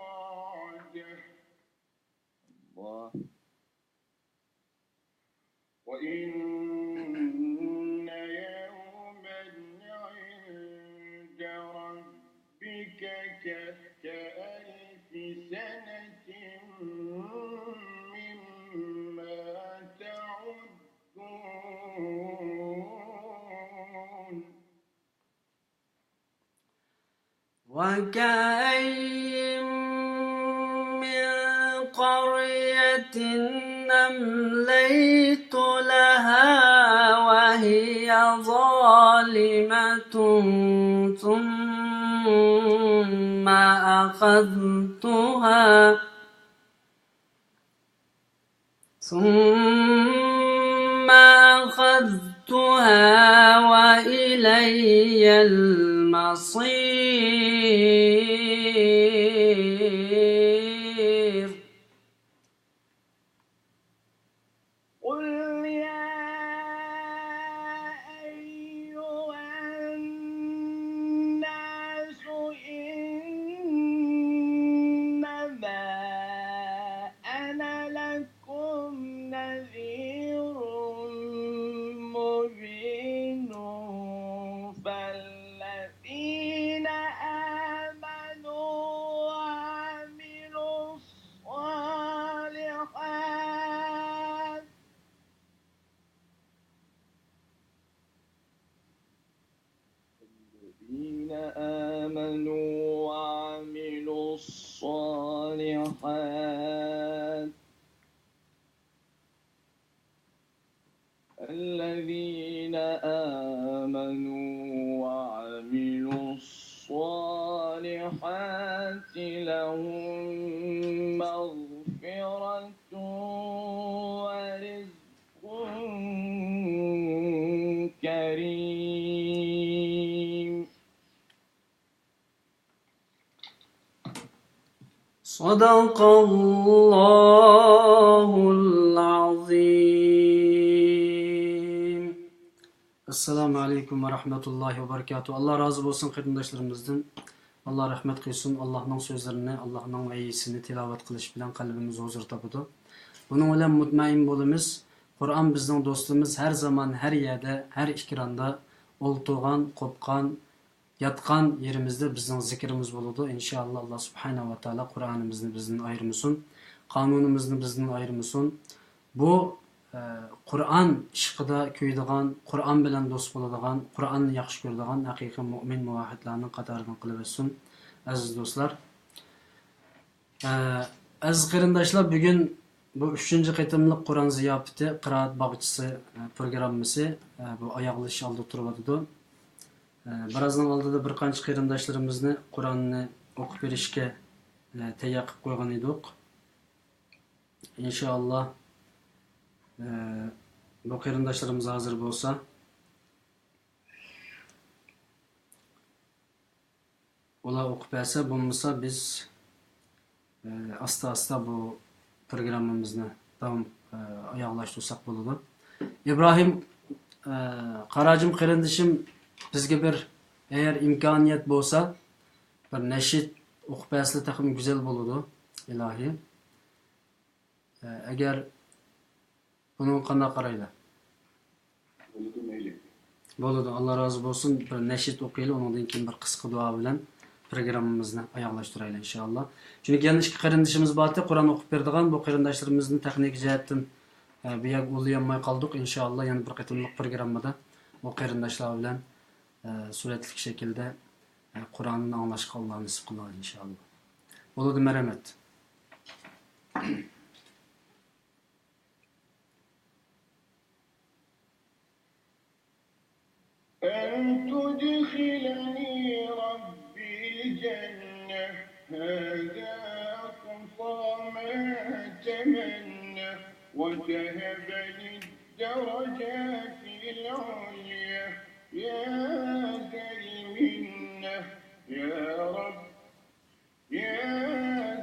وعده. الله. وإن يوما عند ربك كألف سنة مما تعدون. وكأين من قرية أمليت لها وهي ظالمة ثم أخذتها ثم أخذتها وإلي المصير. قل يا أيها الناس إنما أنا لكم الصالحات لهم مغفرة ورزق كريم. صدق الله العظيم. ئەسسالامۇ ئەلەيكۇم ۋە رەھمەتۇللاھى ۋە بەرىكاتۇھ. ئاللا رازى بولسۇن قېرىنداشلىرىمىزدىن. ئاللا رەھمەت قىلسۇن. ئاللانىڭ سۆزلىرىنى، ئاللانىڭ ۋەھىيسىنى تىلاۋەت قىلىش بىلەن قەلبىمىز ھۇزۇر تاپىدۇ. بۇنىڭ بىلەن مۇتمەئىن بولىمىز. قۇرئان بىزنىڭ دوستىمىز، ھەر زامان، ھەر يەردە، ھەر ئېكراندا ئولتۇرغان، قوپقان، ياتقان يېرىمىزدە بىزنىڭ زىكرىمىز بولىدۇ. ئىنشائاللا، ئاللا سۇبھانەھۇ ۋە تائالا قۇرئانىمىزنى بىزدىن ئايرىمىسۇن، قانۇنىمىزنى بىزدىن ئايرىمىسۇن. بۇ، ئە، قۇرئان ئىشقىدا كۆيىدىغان، قۇرئان بىلەن دوست بولىدىغان، قۇرئاننى ياخشى كۆرىدىغان ھەقىقىي مۇئمىن مۇۋەھھىدلارنىڭ قاتارىدىن قىلىۋەتسۇن، ئەزىز دوستلار. ئە، ئەزىز قېرىنداشلار، بۈگۈن بۇ ئۈچىنچى قېتىملىق قۇرئان زىياپىتى، قىرائەت باغچىسى، ئە، پروگراممىسى، ئە، بۇ ئاياغلىشىش ئالدىدا تۇرۇۋاتىدۇ. ئە، بىرازنىڭ ئالدىدا بىر قانچە قېرىنداشلىرىمىزنى قۇرئاننى ئوقۇپ بېرىشكە، ئە، تەييار قىلىپ قويغان ئىدۇق. ئىنشائاللا، ئە، بۇ قېرىنداشلىرىمىز ھازىر بولسا، ئۇلار ئوقۇپ بەرسە، بولمىسا بىز، ئە، ئاستا-ئاستا بۇ پروگراممىمىزنى داۋام، ئە، ئاياغلاشتۇرساق بولىدۇ. ئىبراھىم، ئە، قاراجىم قېرىندىشىم، بىزگە بىر، ئەگەر ئىمكانىيەت بولسا، بىر نەشىد ئوقۇپ بەرسىلە تېخىمۇ گۈزەل بولىدۇ، ئىلاھىي. ئە، ئەگەر بۇنىڭغا قانداق قارايلى؟ بولىدۇ، مەيلى. بولىدۇ، ئاللا رازى بولسۇن. بىر نەشىد ئوقۇيلى، ئۇنىڭدىن كېيىن بىر قىسقا دۇئا بىلەن پروگراممىمىزنى ئاياغلاشتۇرايلى، ئىنشائاللا. چۈنكى يەنە ئىككى قېرىندىشىمىز بارتى، قۇرئان ئوقۇپ بېرىدىغان. بۇ قېرىنداشلىرىمىزنى تېخنىكا جەھەتتىن، ئە، بۇ يەرگە ئۇلىيالماي قالدۇق. ئىنشائاللا، يەنە بىر قېتىملىق پروگراممىدا ئۇ قېرىنداشلار بىلەن، ئە، سۈرەتلىك شەكىلدە، ئە، قۇرئاننى ئاڭلاشقا ئاللا نېسىپ قىلغاي، ئىنشائاللا. بولىدۇ، مەرھەمەت. أن تدخلني ربي الجنة، هذا أقصى ما أتمنى، وتهب لي الدرجات العليا، يا ذا المنة، يا رب، يا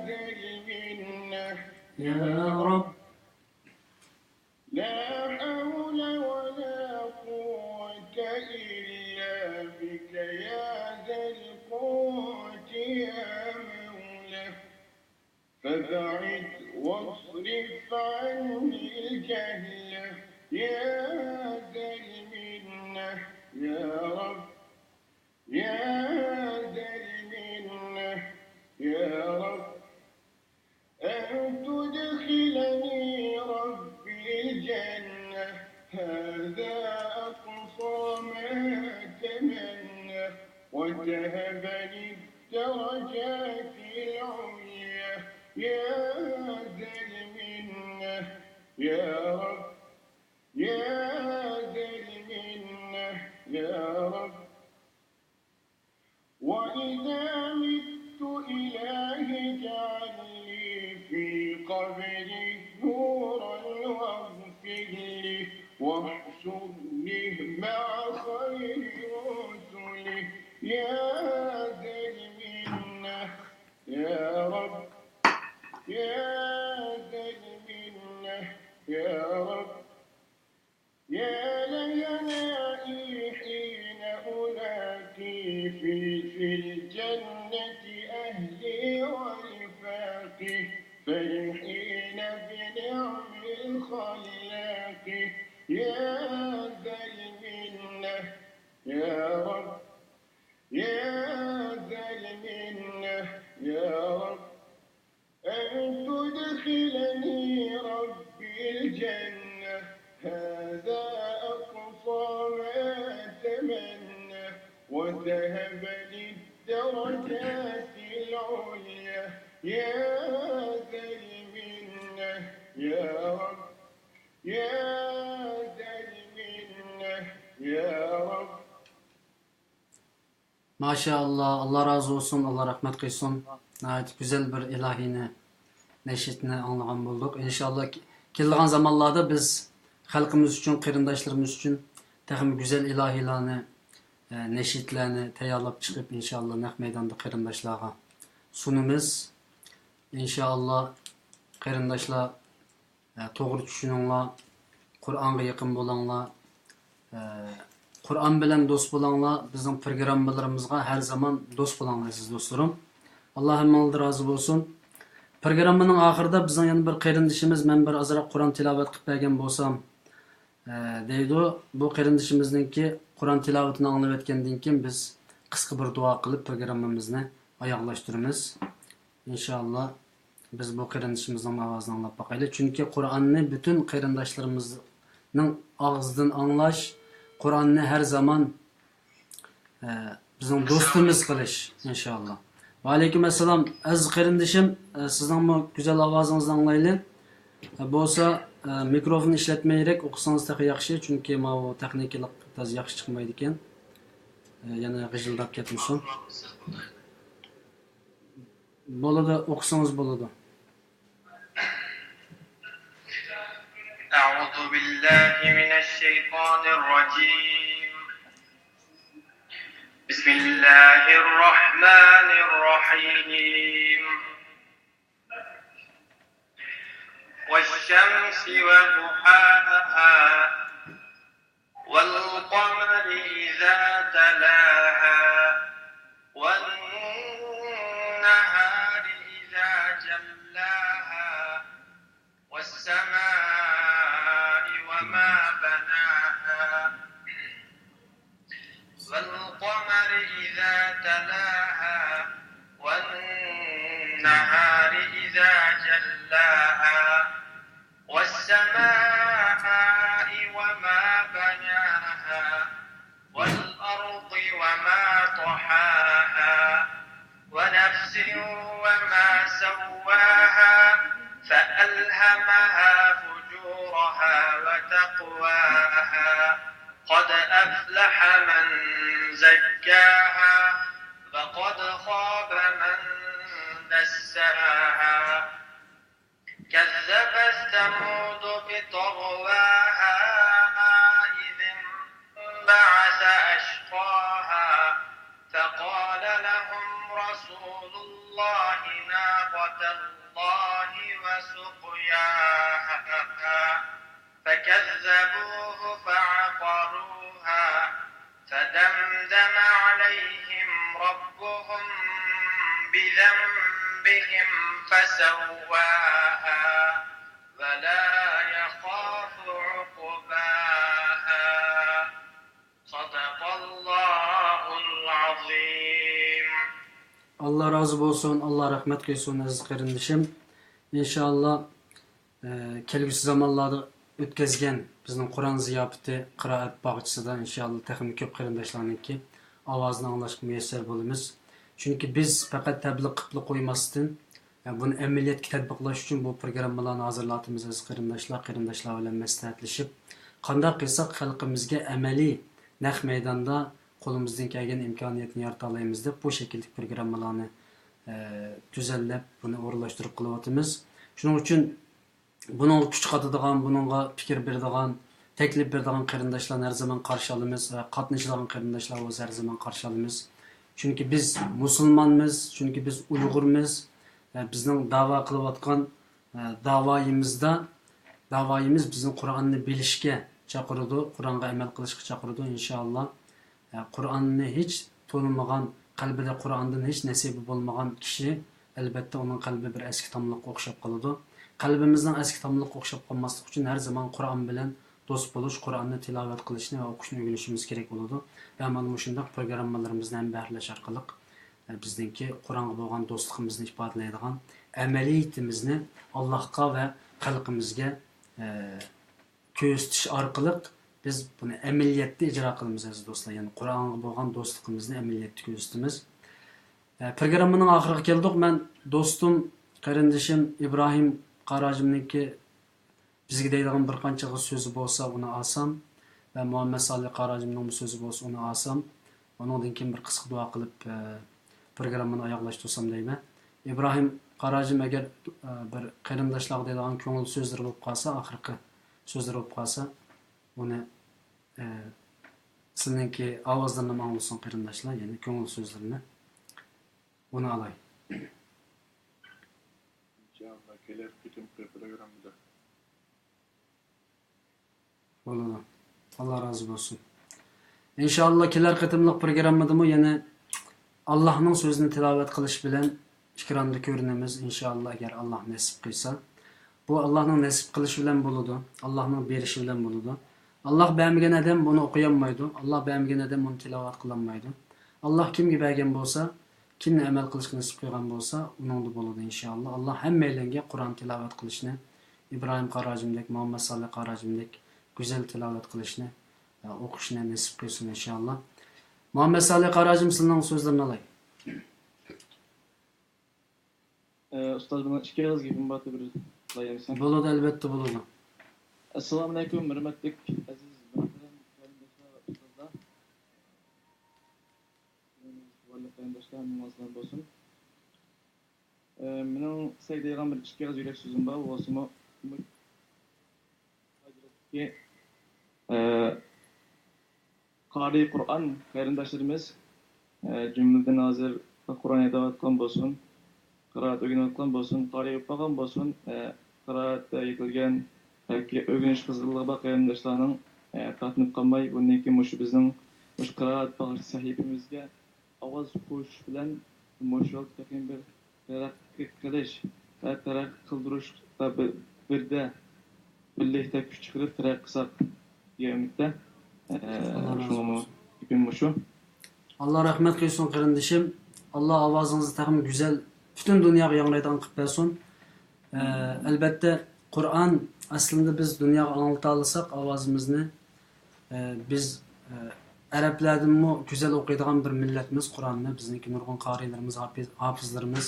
ذا المنة، يا رب. لا حول ولا قوة إلا بك يا ذا القوة يا مولى. فبعد واصرف عني الجهل يا ذا المنة يا رب. يا ذا المنة يا رب، أن تدخلني ربي الجنة، هذا أقصى ما أتمنى، وتهب لي الدرجات العليا، يا ذا المنة يا رب، يا ذا المنة يا رب. وإذا مت إلهي اجعل لي في قبري نورا واغفر لي واحشرني مع خير رسلي يا ذا المنة يا رب، يا ذا المنة يا رب. يا لهنائي حين ألاقي في، في الجنة أهلي ورفاقي، فرحين بنعم الخلاق. يا ذا المنة يا رب، يا ذا المنة يا رب. أن تدخلني ربي الجنة، هذا أقصى ما أتمنى، وتهب لي الدرجات العليا، يا ذا المنة يا رب، يا ذا المنة يا رب. ماشائاللا، ئاللا رازى بولسۇن، ئاللا رەھمەت قىلسۇن. ناھايىتى گۈزەل بىر ئىلاھىنى، نەشىدنى ئاڭلىغان بولدۇق. ئىنشاللا، كېلىدىغان زامانلاردا بىز خەلقىمىز ئۈچۈن، قېرىنداشلىرىمىز ئۈچۈن تېخىمۇ گۈزەل ئىلاھىلارنى، ئە، نەشىدلەرنى تەييارلاپ چىقىپ، ئىنشاللا، نەق مەيداندا قېرىنداشلارغا سۇنىمىز. ئىنشاللا، قېرىنداشلار، ئە، توغرا چۈشىنىڭلار، قۇرئانغا يېقىن بولۇڭلار، ئە، قۇرئان بىلەن دوست بولۇڭلار، بىزنىڭ پروگراممىلىرىمىزغا ھەر زامان دوست بولۇڭلار، ئەزىز دوستلىرىم. ئاللا ھەممىڭلاردىن رازى بولسۇن. پروگراممىنىڭ ئاخىرىدا بىزنىڭ يەنە بىر قېرىندىشىمىز، مەن بىر ئازراق قۇرئان تىلاۋەت قىلىپ بەرگەن بولسام، ئە، دەيدۇ. بۇ قېرىندىشىمىزنىڭكى قۇرئان تىلاۋىتىنى ئاڭلىۋەتكەندىن كېيىن، بىز قىسقا بىر دۇئا قىلىپ، پروگراممىمىزنى ئاياغلاشتۇرىمىز. ئىنشاللا، بىز بۇ قېرىندىشىمىزنىڭ ئاۋازىنى ئاڭلاپ باقايلى. چۈنكى قۇرئاننى پۈتۈن قېرىنداشلىرىمىزنىڭ ئاغزىدىن ئاڭلاش، قۇرئاننى ھەر زامان ئە، بىزنىڭ دوستىمىز قىلىش، ئىنشاللا. ۋەئەلەيكۇم ئەسسالام، ئەزىز قېرىندىشىم، ئە، سىزنىڭمۇ گۈزەل ئاۋازىڭىزنى ئاڭلايلى. ئە، بولسا، ئە، مىكروفون ئىشلەتمەيرەك ئوقۇسىڭىز تېخى ياخشى، چۈنكى ماۋۇ تېخنىكىلىق تازا ياخشى چىقمايدىكەن. ئە، يەنە غىژىلداپ كەتمىسۇن. بولىدۇ، ئوقۇسىڭىز بولىدۇ. أعوذ بالله من الشيطان الرجيم. بسم الله الرحمن الرحيم. والشمس وضحاها. والقمر إذا تلاها. والنهار إذا جلاها. والسماء وما بناها. والقمر إذا تلاها. والنهار إذا جلاها. والسماء وما بناها. والأرض وما طحاها. ونفس وما سواها. فألهمها فجورها وتقواها. قد أفلح من زكاها. وقد خاب من دساها. كذبت ثمود بطغواها. إذ انبعث أشقاها. فقال لهم رسول الله ناقة الله وسقياها. فكذبوه فعقروها. فدمدم عليهم ربهم بذنبهم فسواها. ولا يخاف عقباها. صدق الله العظيم. ئاللا رازى بولسۇن، ئاللا رەھمەت قىلسۇن، ئەزىز قېرىندىشىم. ئىنشائاللا، ئە، كەلگۈسى زامانلاردا ئۆتكۈزگەن بىزنىڭ قۇرئان زىياپىتى قىرائەت باغچىسىدا، ئىنشائاللا، تېخىمۇ كۆپ قېرىنداشلارنىڭكى ئاۋازىنى ئاڭلاشقا مۇيەسسەر بولىمىز. چۈنكى بىز پەقەت تەبلىغ قىلىپلا قويماستىن، ئە، بۇنى ئەمەلىيەتكە تەتبىقلاش ئۈچۈن بۇ پروگراممىلارنى ھازىرلاتىمىز، ئەزىز قېرىنداشلار. قېرىنداشلار بىلەن مەسلىھەتلىشىپ، قانداق قىلساق خەلقىمىزگە ئەمەلىي، نەق مەيداندا قولىمىزدىن كەلگەن ئىمكانىيەتنى يارىتالايمىز دەپ، بۇ شەكىلدىكى پروگراممىلارنى، ئە، تۈزەللەپ، بۇنى ئورۇنلاشتۇرۇپ قېلىۋاتىمىز. شۇنىڭ ئۈچۈن بۇنىڭغا كۈچ قاتىدىغان، بۇنىڭغا پىكىر بېرىدىغان، تەكلىپ بېرىدىغان قېرىنداشلارنى ھەر زامان قارشى ئالىمىز ۋە قاتنىشىدىغان قېرىنداشلار بولسا ھەر زامان قارشى ئالىمىز. چۈنكى بىز مۇسۇلمانمىز، چۈنكى بىز ئۇيغۇرمىز. ۋە بىزنىڭ داۋا قىلىۋاتقان، ئە، داۋايىمىزدا، داۋايىمىز بىزنى قۇرئاننى بىلىشكە چاقىرىدۇ، قۇرئانغا ئەمەل قىلىشقا چاقىرىدۇ، ئىنشائاللا. ئە، قۇرئاننى ھېچ تونۇمىغان، قەلبىدە قۇرئاندىن ھېچ نەسىبى بولمىغان كىشى، ئەلبەتتە، ئۇنىڭ قەلبى بىر ئەسكى تاملىققا ئوخشاپ قالىدۇ. قەلبىمىزنىڭ ئەسكى تاملىققا ئوخشاپ قالماسلىقى ئۈچۈن ھەر زامان قۇرئان بىلەن دوست بولۇش، قۇرئاننى تىلاۋەت قىلىشنى ۋە ئوقۇشنى ئۆگىنىشىمىز كېرەك بولىدۇ. ۋە مانا مۇشۇنداق پروگراممىلىرىمىزنى ھەمبەھىرلەش ئارقىلىق، ئە، بىزنىڭكى قۇرئانغا بولغان دوستلۇقىمىزنى ئىپادىلەيدىغان ئەمەلىيىتىمىزنى ئاللاھقا ۋە خەلقىمىزگە، ئە، كۆرسىتىش ئارقىلىق بىز بۇنى ئەمەلىيەتتە ئىجرا قىلىمىز، ئەزىز دوستلار. يەنى قۇرئانغا بولغان دوستلۇقىمىزنى ئەمەلىيەتتە كۆرسىتىمىز. ئە، پروگراممىنىڭ ئاخىرىغا كەلدۇق. مەن دوستۇم، قېرىندىشىم ئىبراھىم قاراجىمنىڭكى بىزگە دەيدىغان بىر قانچە ئېغىز سۆزى بولسا، ئۇنى ئالسام ۋە مۇھەممەد سالىھ قاراجىمنىڭمۇ سۆزى بولسا، ئۇنى ئالسام، ئۇنىڭدىن كېيىن بىر قىسقا دۇئا قىلىپ، ئە، پروگراممىنى ئاياغلاشتۇرسام دەيمەن. ئىبراھىم قاراجىم، ئەگەر، ئە، بىر قېرىنداشلارغا دەيدىغان كۆڭۈل سۆزلىرى بولۇپ قالسا، ئاخىرقى سۆزلىرى بولۇپ قالسا، ئۇنى، ئە، سىلىنىڭكى ئاۋازلىرىنى ئاڭلىسۇن قېرىنداشلار، يەنى كۆڭۈل سۆزلىرىنى. ئۇنى ئالاي. ئىنشائاللا، كېلەر قېتىمقى پروگراممىدا. بولىدۇ. ئاللا رازى بولسۇن. ئىنشائاللا، كېلەر قېتىملىق پروگراممىدىمۇ يەنە ئاللانىڭ سۆزىنى تىلاۋەت قىلىش بىلەن ئېكراندا كۆرۈنىمىز، ئىنشائاللا، ئەگەر ئاللا نېسىپ قىلسا. بۇ ئاللانىڭ نېسىپ قىلىشى بىلەن بولىدۇ، ئاللانىڭ بېرىشى بىلەن بولىدۇ. ئاللا بەرمىگەن ئادەم بۇنى ئوقۇيالمايدۇ، ئاللا بەرمىگەن ئادەم بۇنى تىلاۋەت قىلالمايدۇ. ئاللا كىمگە بەرگەن بولسا، كىمنى ئەمەل قىلىشقا نېسىپ قىلغان بولسا، ئۇنىڭدا بولىدۇ، ئىنشائاللا. ئاللا ھەممەيلەنگە قۇرئان تىلاۋەت قىلىشنى، ئىبراھىم قاراجىمدەك، مۇھەممەد سالىھ قاراجىمدەك گۈزەل تىلاۋەت قىلىشنى، ئە، ئوقۇشنى نېسىپ قىلسۇن، ئىنشائاللا. مۇھەممەد سالىھ قاراجىم، سىزنىڭ سۆزلىرىنى ئالاي. ئە، ئۇستاز، مېنىڭ ئىككى ئېغىز گېپىم بار، بىر ئالايمىسەن؟ بولىدۇ، ئەلۋەتتە بولىدۇ. ئەسسالامۇئەلەيكۇم، ھۆرمەتلىك ئەزىز مۇھتەرەم قېرىنداشلار، ئۇستازلار. بارلىق قېرىنداشلار، ھەممىڭلار سالام بولسۇن. ئە، مېنىڭ سىلەرگە دەيدىغان بىر ئىككى ئېغىز يۈرەك سۆزۈم بار، بولسىمۇ، ئە، قارىي قۇرئان قېرىنداشلىرىمىز، ئە، جۈملىدىن ھازىر قۇرئان ئېيتىۋاتقان بولسۇن، قىرائەت ئۆگىنىۋاتقان بولسۇن، قارىي بولۇپ قالغان بولسۇن، ئە، قىرائەتتە يېتىلگەن ياكى ئۆگىنىش قىزغىنلىقى بار قېرىنداشلارنىڭ، ئە، تارتىنىپ قالماي، بۇندىن كېيىن مۇشۇ بىزنىڭ مۇشۇ قىرائەت باغلىق سەھىپىمىزگە ئاۋاز قوشۇش بىلەن مۇشۇ يولدا تېخىمۇ بىر تەرەققىي قىلىش ۋە تەرەققىي قىلدۇرۇشتا بىر، بىردە، بىرلىكتە كۈچ چىقىرىپ تەرەققىي قىلساق دېگەن ئۈمىدتە. ئە، ئاللا رازى شۇڭىمۇ بولسۇن. گېپىم مۇشۇ. ئاللا رەھمەت قىلسۇن قېرىندىشىم. ئاللا ئاۋازىڭىزنى تېخىمۇ گۈزەل، پۈتۈن دۇنياغا ياڭرايدىغان قىلىپ بەرسۇن. ئە، ئەلۋەتتە، قۇرئان ئەسلىندە بىز دۇنياغا ئاڭلىتالىساق ئاۋازىمىزنى، ئە، بىز، ئە، ئەرەبلەردىنمۇ گۈزەل ئوقۇيدىغان بىر مىللەتمىز قۇرئاننى. بىزنىڭكى نۇرغۇن قارىيلىرىمىز، ھاپىز-، ھاپىزلىرىمىز،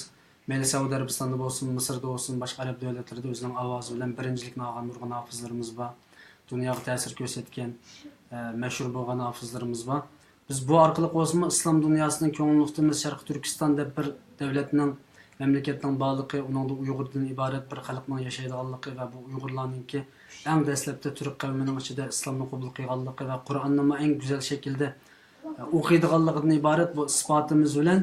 مەيلى سەئۇدى ئەرەبىستاندا بولسۇن، مىسىردا بولسۇن، باشقا ئەرەب دۆلەتلىرىدە ئۆزىنىڭ ئاۋازى بىلەن بىرىنچىلىكنى ئالغان نۇرغۇن ھاپىزلىرىمىز بار. دۇنياغا تەسىر كۆرسەتكەن، ئە، مەشھۇر بولغان ھاپىزلىرىمىز بار. بىز بۇ ئارقىلىق بولسىمۇ ئىسلام دۇنياسىنىڭ كۆڭلىنى ئۇقتۇرىمىز. شەرقىي تۈركىستان دەپ بىر دۆلەتنىڭ، مەملىكەتنىڭ بارلىقى، ئۇنىڭدا ئۇيغۇردىن ئىبارەت بىر خەلقنىڭ ياشايدىغانلىقى ۋە بۇ ئۇيغۇرلارنىڭكى ئەڭ دەسلەپتە تۈرك قەۋمىنىڭ ئىچىدە ئىسلامنى قوبۇل قىلغانلىقى ۋە قۇرئاننىمۇ ئەڭ گۈزەل شەكىلدە، ئە، ئوقۇيدىغانلىقىدىن ئىبارەت بۇ ئىسپاتىمىز بىلەن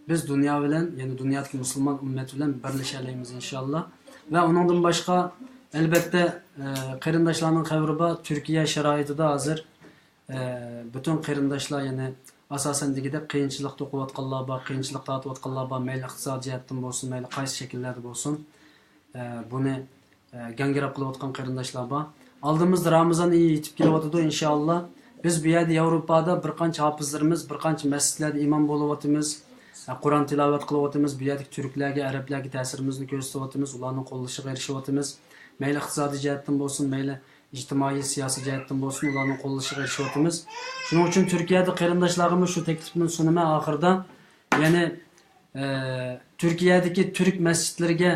بىز دۇنيا بىلەن، يەنى دۇنيادىكى مۇسۇلمان ئۈممەت بىلەن بىرلىشەلەيمىز ئىنشاللا. ۋە ئۇنىڭدىن باشقا، ئەلۋەتتە، ئە، قېرىنداشلارنىڭ خەۋىرى بار، تۈركىيە شارائىتىدا ھازىر ئە، پۈتۈن قېرىنداشلار، يەنى ئاساسەن دېگۈدەك قىيىنچىلىقتا ئوقۇۋاتقانلار بار، قىيىنچىلىق تارتىۋاتقانلار بار، مەيلى ئىقتىسادىي جەھەتتىن بولسۇن، مەيلى قايسى شەكىللەردە بولسۇن، ئە، بۇنى، ئە، گاڭگىراپ قىلىۋاتقان قېرىنداشلار بار. ئالدىمىزدا رامىزان ئېيى يېتىپ كېلىۋاتىدۇ، ئىنشائاللا. بىز بۇ يەردە ياۋروپادا بىر قانچە ھاپىزلىرىمىز، بىر قانچە مەسچىتلەردە ئىمام بولۇۋاتىمىز، ئە، قۇرئان تىلاۋەت قىلىۋاتىمىز. بۇ يەردىكى تۈركلەرگە، ئەرەبلەرگە تەسىرىمىزنى كۆرسىتىۋاتىمىز، ئۇلارنىڭ قوللىشىغا ئېرىشىۋاتىمىز. مەيلى ئىقتىسادىي جەھەتتىن بولسۇن، مەيلى ئىجتىمائىي، سىياسىي جەھەتتىن بولسۇن، ئۇلارنىڭ قوللىشىغا ئېرىشىۋاتىمىز. شۇنىڭ ئۈچۈن تۈركىيەدە قېرىنداشلارغىمۇ شۇ تەكلىپنى سۇنىمەن ئاخىرىدا. يەنى، ئە، تۈركىيەدىكى تۈرك مەسچىتلىرىگە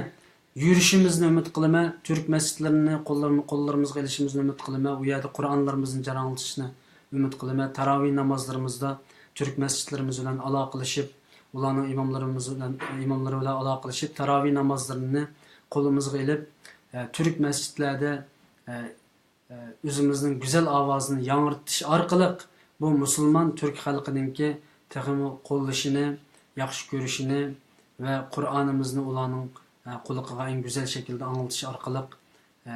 يۈرۈشىمىزنى ئۈمىد قىلىمەن. تۈرك مەسچىتلىرىنى قوللىرىم-، قوللىرىمىزغا ئېلىشىمىزنى ئۈمىد قىلىمەن. ئۇ يەردە قۇرئانلىرىمىزنى جاراڭلىتىشنى ئۈمىد قىلىمەن. تاراۋىھ نامازلىرىمىزدا تۈرك مەسچىتلىرىمىز بىلەن ئالاقىلىشىپ، ئۇلارنىڭ ئىماملىرىمىز بىلەن، ئىماملىرى بىلەن ئالاقىلىشىپ، تاراۋىھ نامازلىرىنى قولىمىزغا ئېلىپ، ئە، تۈرك مەسچىتلەردە، ئە، ئە، ئۆزىمىزنىڭ گۈزەل ئاۋازىنى ياڭرىتىش ئارقىلىق بۇ مۇسۇلمان تۈرك خەلقىنىڭكى تېخىمۇ قوللىشىنى، ياخشى كۆرۈشىنى ۋە قۇرئانىمىزنى ئۇلارنىڭ، ئە، قۇلىقىغا ئەڭ گۈزەل شەكىلدە ئاڭلىتىش ئارقىلىق، ئە،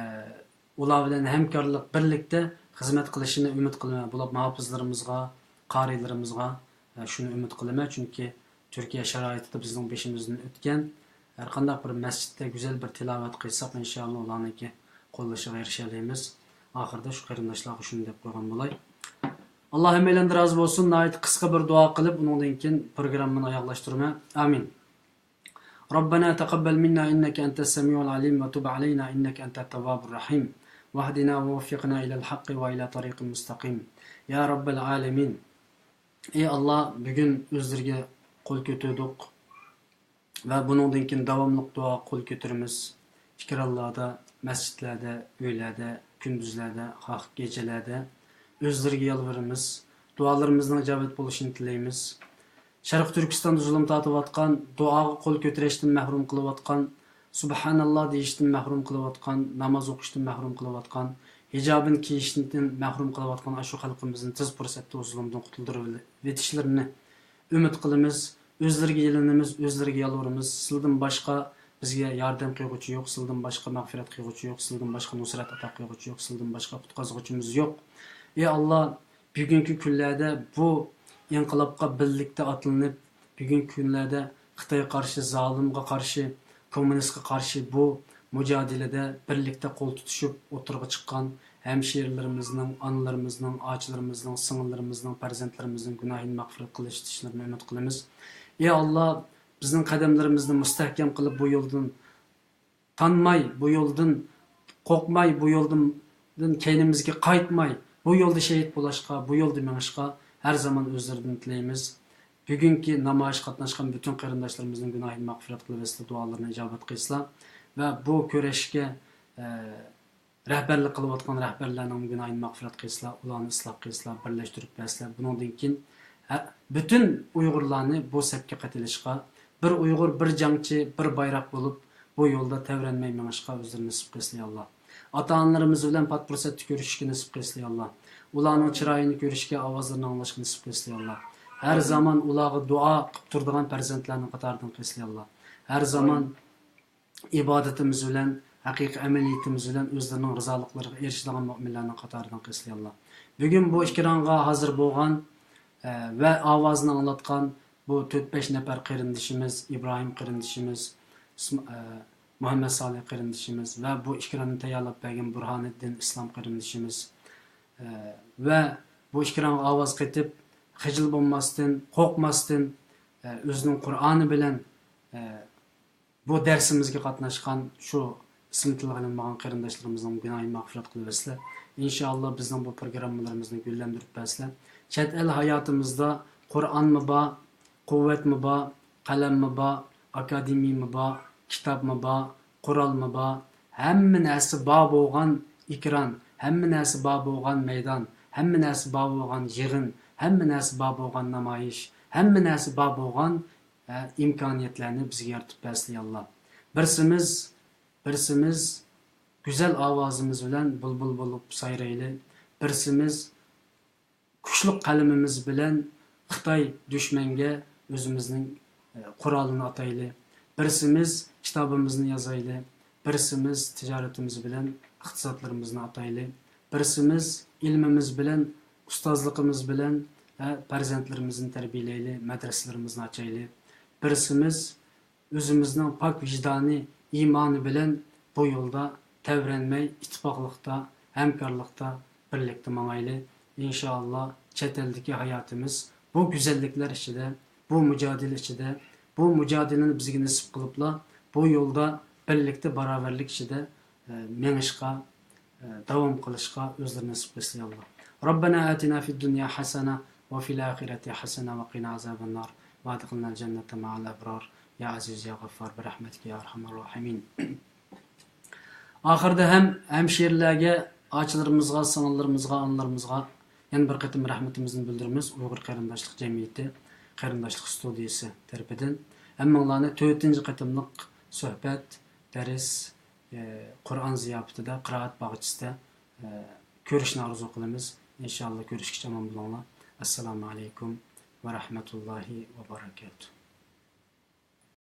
ئۇلار بىلەن ھەمكارلىق، بىرلىكتە خىزمەت قىلىشىنى ئۈمىد قىلىمەن. بولۇپمۇ ھاپىزلىرىمىزغا، قارىيلىرىمىزغا، ئە، شۇنى ئۈمىد قىلىمەن، چۈنكى تۈركىيە شارائىتىدا بىزنىڭ بېشىمىزدىن ئۆتكەن ھەرقانداق بىر مەسچىتتە گۈزەل بىر تىلاۋەت قىلساق، ئىنشائاللا، ئۇلارنىڭكى قوللىشىغا ئېرىشەلەيمىز. ئاخىرىدا شۇ قېرىنداشلارغا شۇنى دەپ قويغان بولاي. ئاللا ھەممەيلەندىن رازى بولسۇن. ناھايىتى قىسقا بىر دۇئا قىلىپ، ئۇنىڭدىن كېيىن پروگراممىنى ئاياغلاشتۇرىمەن. ئامىن. ربنا تقبل منا إنك أنت السميع العليم وتب علينا إنك أنت التواب الرحيم واهدنا ووفقنا إلى الحق وإلى طريق مستقيم. يا رب العالمين. ئى ئاللا، بۈگۈن ئۆزلىرىگە قول كۆتۈردۇق ۋە بۇنىڭدىن كېيىن داۋاملىق دۇئا قول كۆتۈرىمىز. ئېكرانلاردا، مەسچىتلەردە، ئۆيلەردە، كۈندۈزلەردە، خاھ كېچىلەردە ئۆزلىرىگە يالۋۇرىمىز. دۇئالىرىمىزنىڭ ئىجابەت بولۇشىنى تىلەيمىز. شەرقىي تۈركىستاندا زۇلۇم تارتىۋاتقان، دۇئاغا قول كۆتۈرۈشتىن مەھرۇم قىلىۋاتقان، سۇبھاناللا دېيىشتىن مەھرۇم قىلىۋاتقان، ناماز ئوقۇشتىن مەھرۇم قىلىۋاتقان، ھىجابىنى كىيىشتىن مەھرۇم قىلىۋاتقان ئاشۇ خەلقىمىزنى تېز پۇرسەتتە ئۇ زۇلۇمدىن قۇتۇلدۇرۇۋېتىشلىرىنى ئۈمىد قىلىمىز. ئۆزلىرىگە يېلىنىمىز، ئۆزلىرىگە يالۋۇرىمىز. سىلىدىن باشقا بىزگە ياردەم قىلغۇچى يوق، سىلىدىن باشقا مەغپىرەت قىلغۇچى يوق، سىلىدىن باشقا نۇسرەت ئاتا قىلغۇچى يوق، سىلىدىن باشقا قۇتقۇزغۇچىمىز يوق. ئى ئاللا، بۈگۈنكى كۈنلەردە بۇ ئىنقىلابقا بىرلىكتە ئاتلىنىپ، بۈگۈنكى كۈنلەردە خىتايغا قارشى، زالىمغا قارشى، كوممۇنىستقا قارشى بۇ مۇجادىلىدە بىرلىكتە قول تۇتۇشۇپ ئوتتۇرىغا چىققان ھەمشىرىلىرىمىزنىڭ، ئانىلىرىمىزنىڭ، ئاچىلىرىمىزنىڭ، سىڭىللىرىمىزنىڭ، پەرزەنتلىرىمىزنىڭ گۇناھىنى مەغپىرەت قىلىشلىرىنى ئۈمىد قىلىمىز. ئى ئاللا، بىزنىڭ قەدەملىرىمىزنى مۇستەھكەم قىلىپ، بۇ يولدىن تانماي، بۇ يولدىن قورقماي، بۇ يولدىن كەينىمىزگە قايتماي، بۇ يولدا شېھىت بولۇشقا، بۇ يولدا مېڭىشقا ھەر زامان ئۆزلىرىدىن تىلەيمىز. بۈگۈنكى نامايىشقا قاتناشقان پۈتۈن قېرىنداشلىرىمىزنىڭ گۇناھىنى مەغپىرەت قىلىۋەتسىلە، دۇئالىرىنى ئىجابەت قىلسىلا ۋە بۇ كۈرەشكە، ئە، رەھبەرلىك قىلىۋاتقان رەھبەرلەرنىڭ گۇناھىنى مەغپىرەت قىلسىلا، ئۇلارنى ئىسلاھ قىلسىلا، بىرلەشتۈرۈپ بەرسىلە. بۇنىڭدىن كېيىن ھە، پۈتۈن ئۇيغۇرلارنى بۇ سەپكە قېتىلىشقا، بىر ئۇيغۇر، بىر جەڭچى، بىر بايراق بولۇپ، بۇ يولدا تەۋرەنمەي مېڭىشقا ئۆزلىرى نېسىپ قىلسىلا، يا ئاللا. ئاتا-ئانىلىرىمىز بىلەن پات پۇرسەتتە كۆرۈشۈشكە نېسىپ قىلسىلا، يا ئاللا. ئۇلارنىڭ چىرايىنى كۆرۈشكە، ئاۋازلىرىنى ئاڭلاشقا نېسىپ قىلسىلا، يا ئاللا. ھەر زامان ئۇلارغا دۇئا قىلىپ تۇرىدىغان پەرزەنتلەرنىڭ قاتارىدىن قىلسىلا، يا ئاللا. ھەر زامان ئىبادىتىمىز بىلەن، ھەقىقىي ئەمەلىيىتىمىز بىلەن ئۆزلىرىنىڭ رىزالىقلىرىغا ئېرىشىدىغان مۆمىنلەرنىڭ قاتارىدىن قىلسىلا، يا ئاللا. بۈگۈن بۇ ئېكرانغا ھازىر بولغان، ئە، ۋە ئاۋازىنى ئاڭلاتقان بۇ تۆت-بەش نەپەر قېرىندىشىمىز، ئىبراھىم قېرىندىشىمىز، ئىسم-، ئە، مۇھەممەد سالىھ قېرىندىشىمىز ۋە بۇ ئېكراننى تەييارلاپ بەرگەن بۇرھانىددىن ئىسلام قېرىندىشىمىز، ئە، ۋە بۇ ئېكرانغا ئاۋاز قېتىپ، خىجىل بولماستىن، قورقماستىن، ئە، ئۆزىنىڭ قۇرئانى بىلەن، ئە، بۇ دەرسىمىزگە قاتناشقان شۇ ئىسمى تىلغا ئېلىنمىغان قېرىنداشلىرىمىزنىڭ گۇناھىنى مەغپىرەت قىلىۋەتسىلە. ئىنشائاللا، بىزنىڭ بۇ پروگراممىلىرىمىزنى گۈللەندۈرۈپ بەرسىلە. چەت ئەل ھاياتىمىزدا قۇرئانمۇ بار، قۇۋۋەتمۇ بار، قەلەممۇ بار، ئاكادېمىيىمۇ بار، كىتابمۇ بار، قورالمۇ بار. ھەممە نەرسە بار بولغان ئېكران، ھەممە نەرسە بار بولغان مەيدان، ھەممە نەرسە بار بولغان يىغىن، ھەممە نەرسە بار بولغان نامايىش، ھەممە نەرسە بار بولغان ھە، ئىمكانىيەتلەرنى بىزگە يارىتىپ بەرسىلە، يا ئاللا. بىرسىمىز، بىرسىمىز گۈزەل ئاۋازىمىز بىلەن بۇلبۇل بولۇپ سايرايلى. بىرسىمىز كۈچلۈك قەلىمىمىز بىلەن خىتاي دۈشمەنگە ئۆزىمىزنىڭ، ئە، قورالىنى ئاتايلى. بىرسىمىز كىتابىمىزنى يازايلى. بىرسىمىز تىجارىتىمىز بىلەن ئىقتىسادلىرىمىزنى ئاتايلى. بىرسىمىز ئىلمىمىز بىلەن، ئۇستازلىقىمىز بىلەن، ھە، پەرزەنتلىرىمىزنى تەربىيەلەيلى، مەدرەسىلىرىمىزنى ئاچايلى. بىرسىمىز ئۆزىمىزنىڭ پاك ۋىجدانى، ئىمانى بىلەن بۇ يولدا تەۋرەنمەي، ئىتتىپاقلىقتا، ھەمكارلىقتا، بىرلىكتە ماڭايلى. ئىنشائاللا، چەت ئەلدىكى ھاياتىمىز بۇ گۈزەللىكلەر ئىچىدە، بۇ مۇجادىلە ئىچىدە، بۇ مۇجادىلىنى بىزگە نېسىپ قىلىپلا، بۇ يولدا بىرلىكتە، باراۋەرلىك ئىچىدە، ئە، مېڭىشقا، ئە، داۋام قىلىشقا ئۆزلىرى نېسىپ قىلسۇن، يا ئاللا. ربنا آتنا في الدنيا حسنة وفي الآخرة حسنة وقنا عذاب النار وأدخلنا الجنة مع الأبرار يا عزيز يا غفار برحمتك يا أرحم الراحمين. ئاخىرىدا ھەم ھەمشىرىلەرگە، ئاچىلىرىمىزغا، سىڭىللىرىمىزغا، ئانىلىرىمىزغا يەنە بىر قېتىم رەھمىتىمىزنى بىلدۈرىمىز. ئۇيغۇر قېرىنداشلىق جەمئىيىتى، قېرىنداشلىق ستۇدىيىسى تەرىپىدىن ھەممىڭلارنى تۆتىنچى قېتىملىق سۆھبەت، دەرس، ئى، قۇرئان زىياپىتىدە، قىرائەت باغچىسىدا، ئى، كۆرۈشنى ئارزۇ قىلىمىز. ئىنشائاللا، كۆرۈشكىچە ئامان بولۇڭلار. ئەسسالامۇ ئەلەيكۇم ۋە رەھمەتۇللاھى ۋە بەرەكاتۇھ.